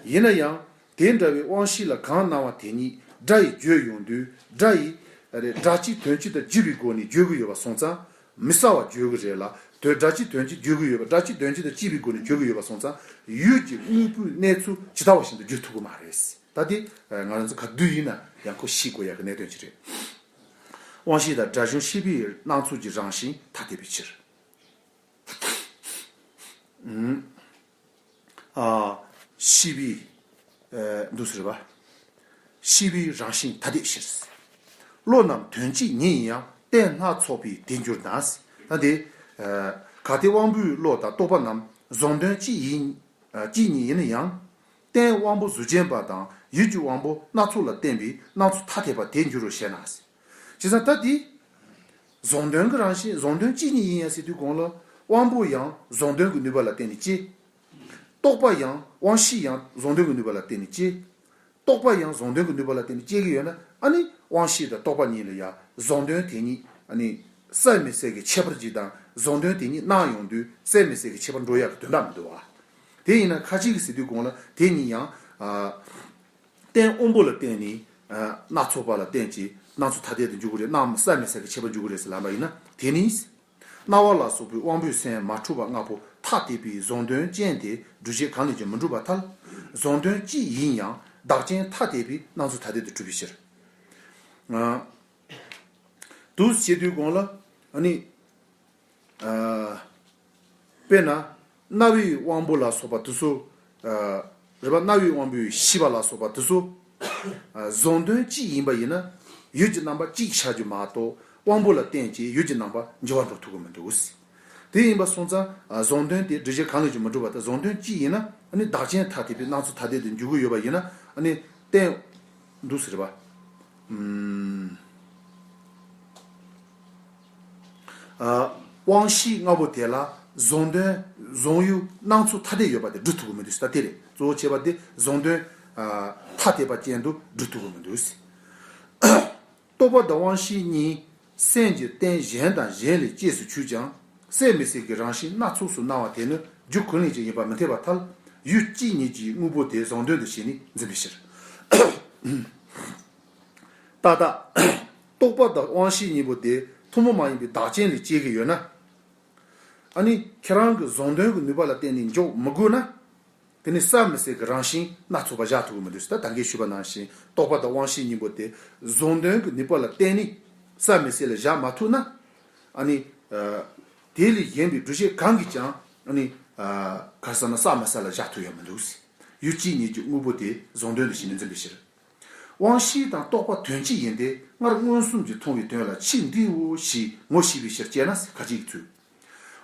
ཡིན་ན་ཡང་། དེ་འདྲ་བའི་དབང་ཤེས་ལ་གང་སྣང་བ་དེ་ཉིད་སྒྲ་ཡིས་བརྗོད་ཡོང་དུས། སྒྲ་ཡིས། རེད། སྒྲ་སྤྱི་དོན་སྤྱི་དང་བརྗོད་པའི་སྒོ་ནས་བརྗོད་ཀྱི་ཡོད་པ་སོང་ཙང་། མི་གསལ་བར་བརྗོད་ཀྱི་རེད་ལ། དོན་སྒྲ་སྤྱི་དོན་སྤྱི་བརྗོད་ཀྱི་ཡོད་པ། སྒྲ་སྤྱི་དོན་སྤྱི་དང་བརྗོད་པའི་སྒོ་ནས་བརྗོད་ཀྱི་ཡོད་པ་སོང་ཙང་། ཡུལ་གྱི་དངོས་པོའི་གནས་ཚུལ་ཇི་ལྟ་བ་བཞིན་དུ་བརྗོད་ཐུབ་ཀྱི་མ་རེད། ད་དེ་ང་རང་ཚོ་ག་དུས་ཡིན་ན་ཡང་ཁོ་ཤེས་དགོས་ཡག་གི་གནད་དོན་ཅིག་རེད། དབང་ཤེས་དང་སྒྲ་གཞུང་ཤེས་པའི་སྣང་ཚུལ་གྱི་རང་བཞིན་ཐ་དད་པའི་ཕྱིར། ཨ། ཤེས་པའི། ཨ། འདུག་ཟེར་བ། ཤེས་པའི་རང་བཞིན་ཐ་དད་ཕྱིར། བློ་རྣམས་དོན་གཅིག་ཉིད་ཡིན་ཡང་རྟེན་སྣ་ཚོགས་པས་དེར་འགྱུར་ན། ད་དེ། ཨ། གལ་ཏེ་དབང་པོའི་བློ་དང་རྟོག་པ་རྣམས་གཟུང་དོན་གཅིག་ཡིན། ཨ། གཅིག་ཉིད་ཡིན་ན་ཡང་། རྟེན་དབང་པོ་གཟུགས་ཅན་པ་དང་ཡུལ་གྱི་དབང་པོ་སྣ་ཚོགས་ལ་བརྟེན་པའི་སྣང་ཚུལ་ཐ་དད་པ་དེར་འགྱུར་རོ་ཞེ་ན། བྱས་ཙང་ད་དེ། གཟུང་དོན་གྱི་རང་བཞིན། གཟུང་དོན་གཅིག་ཉིད་ཡིན་ཡང་ཟེར་དུས་གོང་ལ། དབང་པོ་ཡང་གཟུང་དོན་གྱི་ནུས་པ་ལ་བརྟེན་ནས་སྐྱེ། རྟོག་པ་ཡང་། དབང་ཤེས་ཡང་གཟུང་དོན་གྱི་ནུས་པ་ལ་བརྟེན་ནས་སྐྱེ། རྟོག་པ་ཡང་གཟུང་དོན་གྱི་ནུས་པ་ལ་བརྟེན་ནས་སྐྱེ་གི་ཡོད་ན། ཨ་ནི་དབང་ཤེས་དང་རྟོག་པ་གཉིས་ལ་ཡང་གཟུང་དོན་དེ་ཉིད་ཨ་ནི་གསལ་མི་གསལ་གྱི་ཁྱད་པར་གཅིག་དང་། གཟུང་དོན་དེ་ཉིད་སྣང་ཡོང་དུས་གསལ་མི་གསལ་གྱི་ཁྱད་པར་འགྲོ་ཡག་གི་དོན་དག་མི་འདུག་བ། དེ་ཡིན་ན་ཁ་ཅིག་གིས་ཟེར་དུས་གོང་ལ་དེ་ཉིད་ཡང་། ཨ། རྟེན་དབང་པོ་ལ་བརྟེན་ནས། ཨ། སྣ་ཚོགས་པ་ལ་བརྟེན་ཅིང་སྣང་ཚུལ་ཐ་དད་དུ་འཇུག་གི་རེད། སྣང་གསལ་མི་གསལ་གྱི་ཁྱད་པར་འཇུག་གི་རེད་ཟེར་ལབ་པ་ཡིན་ན། དེ་ནི། རྣ་བ་ལ་སོགས་པའི་དབང་པོའི་སེམས་མ་འཁྲུལ་པ་ལྔ་པོ་ཐ་དད་པའི་གཟུང་དོན་ཅན་དེ་སྒྲུབ་བྱེད་གང་ལས་ཀྱང་མི་འགྲུབ་པར་ཐལ། གཟུང་དོན་གཅིག་ཡིན་ཡང་བདག་རྐྱེན་ཐ་དད་པའི་སྣང་ཚུལ་ཐ་དད་དུ་གྲུབ་པའི་ཕྱིར། ཨ། འདུག་ཟེར་དུས་གོང་ལ། ཨ་ནི། ཨ། དཔེར་ན། རྣ་བའི་དབང་པོ་ལ་སོགས་པ་དེ་ཚོ། ཨ། རེད་པ། རྣ་བའི་དབང་པོའི་ཤེས་པ་ལ་སོགས་པ་དེ་ཚོ། ཨ། གཟུང་དོན་གཅིག་ཡིན་པ་ཡིན་ན། ཡུལ་གྱི་རྣམ་པ་གཅིག་ཆགས་རྒྱུ་མ་གཏོགས། དབང་པོ་ལ་བརྟེན་བྱས་ཡུལ་གྱི་རྣམ་པ་འགྱུར་བ་འགྲོ་ཐུབ་ཀྱི་མི་འདུག། དེ་ཡིན་པ་སོང་ཙང་། ཨ། གཟུང་དོན་དེ་སྒྲུབ་བྱེད་གང་ལས་ཀྱང་མི་འགྲུབ་པ་དང་། གཟུང་དོན་གཅིག་ཡིན་ན། ཨ་ནི་བདག་རྐྱེན་ཐ་དད་པའི་སྣང་ཚུལ་ཐ་དད་དུ་འཇུག་གི་ཡོད་པ་ཡིན་ན། ཨ་ནི་རྟེན། འདུག་ཟེར་བ། ཨུམ། ཨ། དབང་ཤེས་ལྔ་པོ་དེ་ལ་གཟུང་དོན། གཟུང་ཡུལ་སྣང་ཚུལ་ཐ་དད་ཡོད་པ་དེ་སྒྲུབ་ཐུབ་ཀྱི་མི་འདུག་ཟེར། ད་དེ་རེད། གཙོ་བོ་བྱས་པ་དེ་གཟུང་དོན། ཨ། ཐ་དད་པ་ཅན་དུ་སྒྲུབ་ཐུབ་ཀྱི་མི་འདུག་ཟེར། རྟོག་པ་དང་དབང་ཤེས་གཉིས་སེམས་ཀྱི་རྟེན་གཞན་དང་གཞན་ལས་སྐྱེས་སུ་ཆུད་ཀྱང་། གསལ་མི་གསལ་གྱི་རང་བཞིན་སྣ་ཚོགས་སུ་སྣང་བ་དེ་ནི་རྒྱུ་གང་ལས་ཀྱང་ཡིན་པར་མི་འཐད་པར་ཐལ། ཡུལ་གཅིག་ཉིད་ཀྱི་དངོས་པོ་དེ་གཟུང་དོན་དུ་བྱས་ནས་འཛིན་པའི་ཕྱིར། ཏག་ཏག། རྟོག་པ་དང་དབང་ཤེས་གཉིས་པོ་དེ་ཐུན་མོང་མ་ཡིན་པའི་བདག་རྐྱེན་ལས་སྐྱེ་གི་ཡོད་ན། ཨ་ནི་ཁྱེད་རང་གི་གཟུང་དོན་གྱི་ནུས་པ་ལ་བརྟེན་ནས་འཇོག་མི་དགོས་ན། དེ་ནི་གསལ་མི་གསལ་གྱི་རང་བཞིན་སྣ་ཚོགས་པ་བཞག་ཐུབ་ཀྱི་མི་འདུག་ཟེར། ད་ད་གིན་ཞུས་པ་ནང་བཞིན་རྟོག་པ་དང་དབང་ཤེས་གཉིས་པོ་དེ་གཟུང་དོན་གྱི་ནུས་པ་ལ་བརྟེན་ནས་གསལ་མི་གསལ་ལ་བཞག་མ་ཐུབ་ན། ཨ་ནི། ཨ། དེ་ལས་གཞན་པའི་སྒྲུབ་བྱེད་གང་གིས་ཀྱང་། ཨ་ནི། ཨ། ག་རེ་ཟེར་ན་གསལ་མི་གསལ་ལ་བཞག་ཐུབ་ཡ་མི་འདུག་ཟེར། ཡུལ་གཅིག་ཉིད་ཀྱི་དངོས་པོ་དེ་གཟུང་དོན་དུ་བྱས་ནས་འཛིན་པའི་ཕྱིར། དབང་ཤེས་དང་རྟོག་པ་དོན་གཅིག་ཡིན་ཏེ། སྔར་མངོན་སུམ་གྱིས་མཐོང་བའི་དོན་ལ་ཕྱིས་འདིའོ་ཞེས་ངོ་ཤེས་པའི་ཕྱིར་སྐྱེ་ན་ཟེར། ཁ་ཅིག་གི་ཚུལ།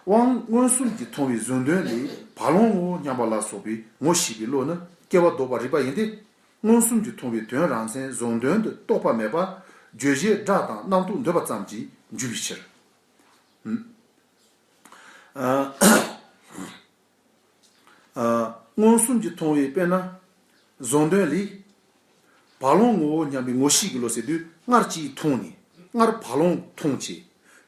དབང་མངོན་སུམ་གྱིས་མཐོང་བའི་གཟུང་དོན་ལས་བར་ལོང་ངོ་སྙམ་པ་ལ་སོགས་པའི་ངོ་ཤེས་པའི་བློ་ནི་སྐྱེ་བ་ལྡོག་པར་རིགས་པ་ཡིན་ཏེ། མངོན་སུམ་གྱིས་མཐོང་བའི་དོན་རང་མཚན་གཟུང་དོན་དུ་རྟོགས་པ་མེད་པར། བརྗོད་བྱའི་སྒྲ་དང་རྣམ་རྟོག་འདོད་པ་ཙམ་གྱིས་འཇུག་པའི་ཕྱིར། ཨ། ཨ། མངོན་སུམ་གྱིས་མཐོང་བའི་དཔེར་ན། གཟུང་དོན་ལས། བར་ལོང་ངོ་སྙམ་པའི་ངོ་ཤེས་ཀྱི་བློ་ཟེར་དུས། སྔར་གཅིག་མཐོང་ནས། སྔར་བར་ལོང་མཐོང་བྱས།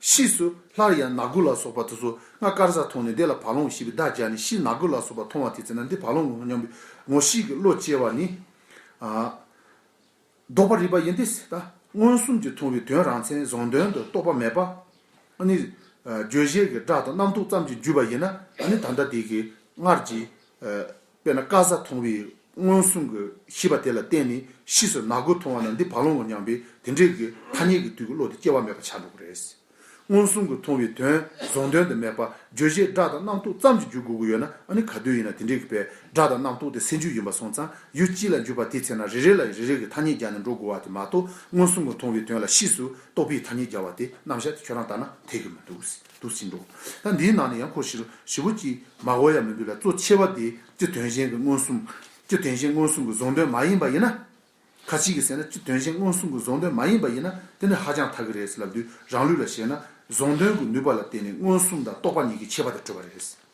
ཕྱིས་སུ་སླར་ཡང་ནག་གོ་ལ་སོགས་པ་དེ་ཚོ། སྔར་དཀར་ས་མཐོང་ནས་འདི་ལ་བར་ལོང་ཞེས་པའི་བརྡ་སྦྱར་ནས། ཕྱིས་ནག་གོ་ལ་སོགས་པ་མཐོང་བ་དེའི་ཚེ་ན། འདི་བར་ལོང་ངོ་སྙམ་པའི་ངོ་ཤེས་ཀྱི་བློ་སྐྱེ་བ་ནི། ཨ། ལྡོག་པར་རིགས་པ་ཡིན་ཏེ། ད་མངོན་སུམ་གྱིས་མཐོང་བའི་དོན་རང་མཚན་གཟུང་དོན་དུ་རྟོགས་པ་མེད་པ། ཨ་ནི། ཨ། བརྗོད་བྱའི་གི་སྒྲ་དང་རྣམ་རྟོག་ཙམ་གྱིས་འཇུག་པ་ཡིན་ན། ཨ་ནི་ད་ལྟ་དེ་གི་སྔར་གྱི། ཨ། དཔེར་ན་དཀར་ས་མཐོང་བའི་མངོན་སུམ་གྱི་ཤེས་པ་དེ་ལ་བརྟེན་ནས། ཕྱིས་སུ་ནག་གོ་མཐོང་བ་ན། འདི་བར་ལོང་ངོ་སྙམ་པའི་དེ་འདྲའི་གི་ཐ་སྙད་ཀྱི་དུས་ཀྱི་བློ་དེ་སྐྱེ་བ་མེད་པ་ཆགས་འགྲོ་གི་རེད། མངོན་སུམ་གྱིས་མཐོང་བའི་དོན་གཟུང་དོན་དུ་མེད་པ། བརྗོད་བྱའི་སྒྲ་དང་རྣམ་རྟོག་ཙམ་གྱིས་འཇུག་དགོས་ཀྱི་ཡོད་ན། ཨ་ནི་ག་དུས་ཡིན་ན་དེ་འདྲའི་གི་པའི་སྒྲ་དང་རྣམ་རྟོག་དེ་སེལ་རྒྱུ་ཡིན་པ་སོང་ཙང་། ཡུལ་གཅིག་ལ་འཇུག་པ་དེའི་ཚེ་ན། རེ་རེ་ལ་རེ་རེ་གི་ཐ་སྙད་སྦྱར་ནས་འགྲོ་དགོས་པ་དེ་མ་གཏོགས། མངོན་སུམ་གྱིས་མཐོང་བའི་དོན་ལ་ཕྱིས་སུ་རྟོག་པའི་ཐ་སྙད་སྦྱར་བ་དེ་རྣམ་གཞག་དེ་ཁྱོད་རང་ལྟར་ན་འཐད་ཀྱི་མི་འདུག། འདུག་ཟིན་འགྲོ། ད་འདིའི་ནང་ནས་ཡང་ཁོ་ཞེ་པོ་ཞེ་པོ་ཅིག་མ་གོ་ཡ་མི་འདུག་ལ། གཙོ་ཆེ་བ་དེ་སྤྱི་དོན་གཞན་གྱི་མངོན་སུམ། སྤྱི་དོན་གཞན་མངོན་སུམ་གྱི་གཟུང་དོན་མ་ཡིན་པ་ཡིན་ན། ཁ་ཅིག་གིས་ཟེར་ན་སྤྱི་དོན་གཞན་མངོན་སུམ་གྱི་གཟུང་དོན་མ་ཡིན་པ་ཡིན་ན་དེ་ནི་ཧ་ཅང་ཐད་ཀྱི་རེད་ཟེར་ལབ་དུས། རང་ལུགས་ལ་བཤད་ན་གཟུང་དོན་གྱི་ནུས་པ་ལ་བརྟེན་ནས་མངོན་སུམ་དང་རྟོག་པ་གཉིས་ཀྱི་ཁྱད་པར་དེ་གྲུབ་པ་རེད།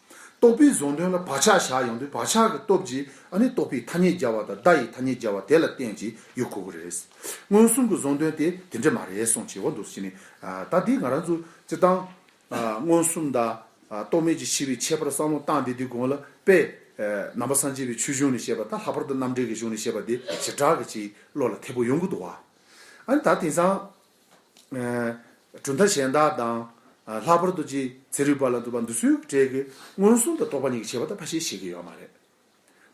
རྟོག་པའི་གཟུང་དོན་ལ་བག་ཆགས་བཞག་ཡོང་དུས་བག་ཆགས་ཀྱི་སྟོབས་ཀྱིས་ཨ་ནི་རྟོག་པའི་ཐ་སྙད་སྦྱར་བ་དང་བརྡ་ཡི་ཐ་སྙད་སྦྱར་བ་དེ་ལ་བརྟེན་ཅིང་ཡོད་དགོས་ཀྱི་རེད། མངོན་སུམ་གྱི་གཟུང་དོན་དེ་དེ་འདྲ་མ་རེད་གསུངས་བྱས་འོ་འདུག་ཟེར་ནས། ད་འདི་ང་རང་ཚོ་སྤྱིར་བཏང་མངོན་སུམ་དང་རྟོག་མེད་ཀྱི་ཤེས་པའི་ཁྱད་པར་བསམ་བློ་བཏང་བསྡད་དུས་གོང་ལ་དཔེ་ནང་པ་སངས་རྒྱས་པའི་ཆོས་གཞུང་ནས་བཤད་པ་དང་ལྷག་པར་དུ་རྣམ་འགྲེལ་གྱི་གཞུང་ནས་བཤད་པ་དེ་ཞེ་དྲག་གི་ཅིག་བློ་ལ་འཐད་པོ་ཡོང་གི་འདུག་བ། ཨ་ནི་ད་དེང་སང་གྲུབ་མཐའ་གཞན་དག་དང་ལྷག་པར་དུ་ཅིག་ཚན་རིག་པ་ལ་འདུག་པ་འདི་ཚོའི་གྲས་ཀྱི་མངོན་སུམ་དང་རྟོག་པ་གཉིས་ཀྱི་ཁྱད་པར་དེ་ཕལ་ཆེར་ཤེས་ཀྱི་ཡོད་མ་རེད།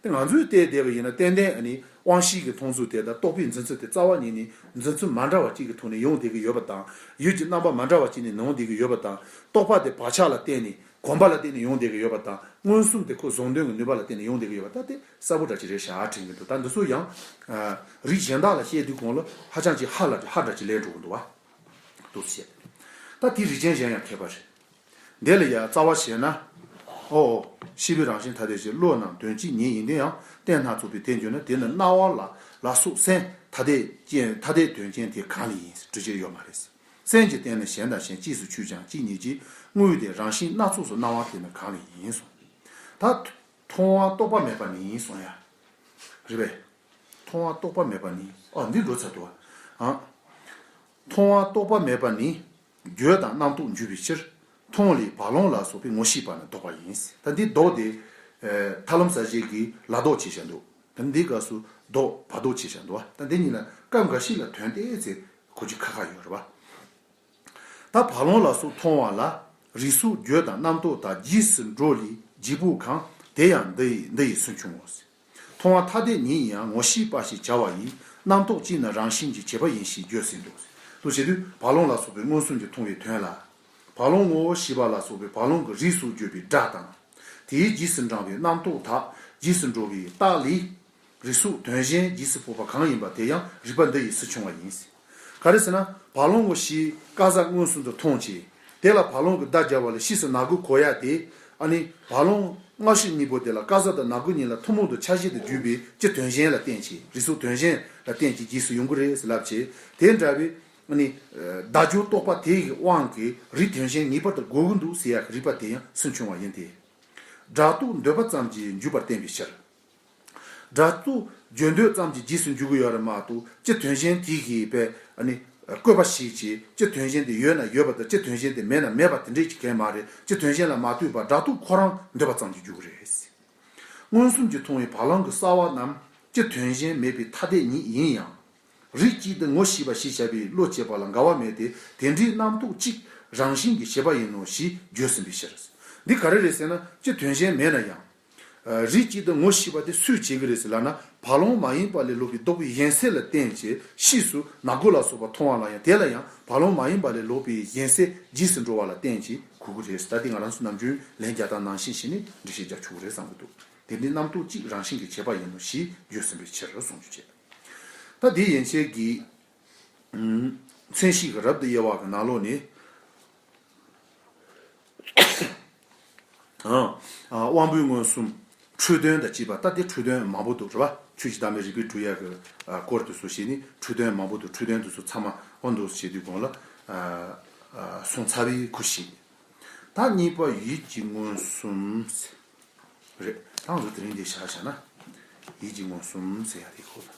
དེ་ང་ཚོས་བལྟས་བསྡད་པ་ཡིན་ན་ཏན་ཏན་ཨ་ནི་དབང་ཤེས་ཀྱི་མཐོང་ཚུལ་དེ་དང་རྟོག་པའི་འཛིན་ཚུལ་དེ་རྩ་བ་ཉིད་ནས་འཛིན་ཚུལ་མ་འདྲ་བ་གཅིག་གི་ཐོག་ནས་ཡོང་བསྡད་ཀྱི་ཡོད་པ་དང་། ཡུལ་གྱི་རྣམ་པ་མ་འདྲ་བ་གཅིག་ནས་ཡོང་བསྡད་ཀྱི་ཡོད་པ་དང་། རྟོག་པ་དེ་བག་ཆགས་ལ་བརྟེན་ནས་གོམས་པ་ལ་བརྟེན་ནས་ཡོང་བསྡད་ཀྱི་ཡོད་པ་དང་། མངོན་སུམ་དེ་ཁོ་གཟུང་དོན་གྱི་ནུས་པ་ལ་བརྟེན་ནས་ཡོང་བསྡད་ཀྱི་ཡོད་པ་ད་དེ་གསལ་པོ་འདྲ་ཅིག་རེད་ཤག་དྲན་གྱི་འདུག་ད་འདི་ཚོ་ཡང་རིགས་གཞན་དག་ལ་བཤད་དུས་གོང་ལ་ཧ་ཅང་ཅིག་ཧ་ལ་ཧ་འདྲ་ཅིག་ལས་འགྲོ་གི་འདུག་བ། འདུག་ཟེར། ད་དེ་རིགས་ཅན་གཞན་ཡང་ཁྱད་པར་རེད། དེ་ལ་ཡང་རྩ་བ་བྱས་ན། ཨོ། ཤེས་པའི་རང་བཞིན་ཐ་དད་ཅེས་བློ་རྣམས་དོན་གཅིག་ཉིད་ཡིན་དེ་ཡང་གཏན་ལ་ཕབ་པའི་དེ་འཇོག་ན་དེ་ནི་སྣང་བ་ལ་ལ་སོགས་སེམས་ཐ་དད་ཅན་ཐ་དད་དོན་ཅན་དེ་གང་ལ་ཡིན་འགྲུབ་ཀྱི་ཡོད་མ་རེད། སེམས་ཀྱི་སྟེང་ན་གཞན་དང་གཞན་གཅིག་སུ་ཆུད་ཀྱང་གཅིག་ཉིད་ཀྱི་དངོས་དེ་རང་བཞིན་སྣ་ཚོགས་སུ་སྣང་བ་དེ་ནི་གང་ལ་ཡིན་གསུངས། ད་མཐོང་བ་རྟོག་པ་མེད་པ་ནི་གསུངས་ཡ། རེད་པས། མཐོང་བ་རྟོག་པ་མེད་པ་ནི། ཨ་འདི་འགྲོ་ཚར་འདུག་ཨ། མཐོང་བ་རྟོག་པ་མེད་པ་ནི། རྒྱུ་དང་རྣམ་རྟོག་འཇུག་པའི་ཕྱིར། མཐོང་ལས་བག་ལོང་ལ་སོགས་པའི་ངོ་ཤེས་པ་ནི་ལྡོག་པ་ཡིན། ད་འདི་ལྡོག་སྟེ། ཐར་ལམ་གསལ་བྱེད་ཀྱི་ལ་ལྡོག་བྱས་བཞག་འདུག་ད་འདི་སྐབས་སུ་ལྡོག་བར་ལྡོག་བྱས་བཞག་འདུག་ད་འདི་གཉིས་ལ་སྐབས་འགའ་ཞིག་ལ་དོན་ཏོག་ཙམ་གོ་རྒྱུ་ཁག་ཁག་ཡོད་རེད་བ། ད་བག་ལོང་ལ་སོགས་མཐོང་བ་ལ། རིགས་སོགས་རྒྱུ་དང་རྣམ་རྟོག་དག་རྗེས་སུ་འགྲོ་ལས་བྱེད་པོ་གང་། དེ་ཡང་འདི་ཡི་འདི་ཡིས་སུན་ཕྱུང་ངོ་། མཐོང་བ་ཐ་དད་ཉིད་ཡིན་ཡང་ངོ་ཤེས་པ་ཞེས་བྱ་བ་ཡི། རྣམ་རྟོག་གཅིག་ནི་རང་བཞིན་གྱིས་བྱས་པ་ཡིན་ཞེས་བརྗོད་ཟིན་འདུག་དུ་བྱེད་དུས་བག་ལོང་ལ་སོགས་པའི་མངོན་སུམ་གྱིས་མཐོང་བའི་དོན་ལ། བག་ལོང་ངོ་བོ་ཤེས་པ་ལ་སོགས་པའི་བག་ལོང་གི་རིགས་སུ་གྱུར་པའི་སྒྲ་དང་། དེའི་རྗེས་སུ་འབྲང་བའི་རྣམ་རྟོག་དག་རྗེས་སུ་འགྲོ་བའི་རྟགས་ལས། རིགས་སོགས་དོན་གཞན་རྗེས་སུ་ཕོག་པ་གང་ཡིན་པ་དེ་ཡང་རིགས་པ་འདི་ཡིས་སུ་ཕྱུང་བ་ཡིན། ག་རེ་ཟེར་ན་བག་ལོང་ངོ་ཤེས་ཀ་ས་མངོན་སུམ་དུ་མཐོང་ཅིང་། དེ་ལ་བག་ལོང་གི་བརྡ་སྦྱར་བ་ལ་ཕྱིས་སུ་ནག་པོ་གོ་ཡ་དེ། ཨ་ནི་བག་ལོང་སྔ་ཕྱི་གཉིས་པོ་དེ་ལ་ཀ་ས་དང་ནག་པོ་གཉིས་ལ་ཐུན་མོང་དུ་ཆ་ཤས་དུ་གྱུར་པའི་སྤྱི་དོན་གཞན་ལ་བརྟེན་ཅིང་རིགས་སོགས་དོན་གཞན་ལ་བརྟེན་ཅིང་རྗེས་སུ་ཡོང་གི་རེད་ཟེར་ལབ་བྱས། དེ་འདྲ་བའི་ཨ་ནི་བརྡ་སྦྱོར་རྟོག་པ་དེ་ཡི་དབང་གིས་རིགས་དོན་གཞན་ངེས་པར་དུ་གོ་གི་འདུག་ཟེར་ཡ་གི་རིགས་པ་དེ་ཡང་སུན་ཕྱུང་བ་ཡིན་ཏེ། སྒྲ་རྟོག་འདོད་པ་ཙམ་གྱིས་འཇུག་པར་བསྟན་པའི་ཕྱིར། སྒྲ་རྟོག་བརྗོད་འདོད་ཙམ་གྱིས་རྗེས་སུ་འཇུག་གི་ཡོད་རེད་མ་གཏོགས་སྤྱི་དོན་གཞན་དེ་གིས་པས་ཨ་ནི་བཀོད་པ་ཞིག་བྱས་སྤྱི་དོན་གཞན་དེ་ཡོད་ན་ཡོད་པ་དང་སྤྱི་དོན་གཞན་དེ་མེད་ན་མེད་པ་དེ་འདྲས་ཀྱི་གལ་མ་རེད། སྤྱི་དོན་གཞན་ལ་མ་ལྟོས་པར་སྒྲ་རྟོག་ཁོ་རང་འདོད་པ་ཙམ་གྱིས་འཇུག་གི་རེད། མངོན་སུམ་གྱིས་མཐོང་བའི་བ་ལང་གི་ས་བ་རྣམས་སྤྱི་དོན་གཞན་མེད་པའི་ཐ་དད་ཉིད་ཡིན་ཡང་། རིགས་གཅིག་ཏུ་ངོ་ཤེས་པ་ཞེས་བྱ་བའི་བློ་སྐྱེད་པ་ལ་འགལ་བ་མེད་དེ་དེ་འདྲའི་རྣམ་རྟོག་གཅིག་རང་བཞིན་གྱིས་བྱས་པ་ཡིན་ནོ་ཞེས་བརྗོད་ཟིན་པའི་ཕྱིར། འདི་ག་རེ་རེད་ཟེར་ན་སྤྱི་དོན་གཞན་མེད་ན་ཡང་། རིགས་གཅིག་ཏུ་ངོ་ཤེས་པ་དེ་སུས་བྱེད་ཀྱི་རེད་ཟེར་ལབ་ན་བ་ལང་མ་ཡིན་པ་ལས་ལོག་པའི་ལྡོག་པའི་གཞན་སེལ་ལ་བརྟེན་བྱས་ཕྱིས་སུ་ནག་པོ་ལ་སོགས་པ་མཐོང་བ་ལ་ཡང་དེ་ལ་ཡང་བ་ལང་མ་ཡིན་པ་ལས་ལོག་པའི་གཞན་སེལ་རྗེས་སུ་འགྲོ་བ་ལ་བརྟེན་བྱས་གོ་གི་རེད། ད་དེ་ང་རང་ཚོ་ནམ་རྒྱུན་ལན་རྒྱག་སྟངས་ནང་བཞིན་བྱས་ནས་འགྲེལ་བཤད་རྒྱག་ཆོག་གི་རེད་བསམ་གྱི་འདུག་དེ་འདྲའི་རྣམ་རྟོག་གཅིག་རང་བཞིན་གྱིས་བྱས་པ་ཡིན་ནོ་ཞེས་བརྗོད་ཟིན་པའི་ཕྱིར་གསུངས་རྒྱུ་བྱས། ད་དེ་ཡན་ཆད་ཀྱི་མཚན་གཞི་གི་རབ་ཏུ་དབྱེ་བ་གི་ནང་ལོགས་ནས། དབང་པོའི་མངོན་སུམ། འཁྲུལ་དོན་དང་བཅས་པ་ད་དེ་འཁྲུལ་དོན་མང་པོ་འདུག་རེད་བ། ཆོས་ཀྱི་བདག་མེད་རིགས་པས་སྒྲུབ་ཡག་གི་སྐོར་དེ་ཚོ་བཤད་ནས་འཁྲུལ་དོན་མང་པོ་འདུག་འཁྲུལ་དོན་དེ་ཚོ་ཚང་མ་འོ་འདུག་བྱེད་དུས་གོང་ལ་སོང་ཚར་བའི་ཁུལ་བྱེད། ད་གཉིས་པ་ཡིད་ཀྱི་མངོན་སུམ་རེད། ད་ང་ཚོ་དེ་རིང་འདི་བཞག་བཞག་ན་ཡིད་ཀྱི་མངོན་སུམ་ཟེར་ཡག་དེ་ཁོ་ལ།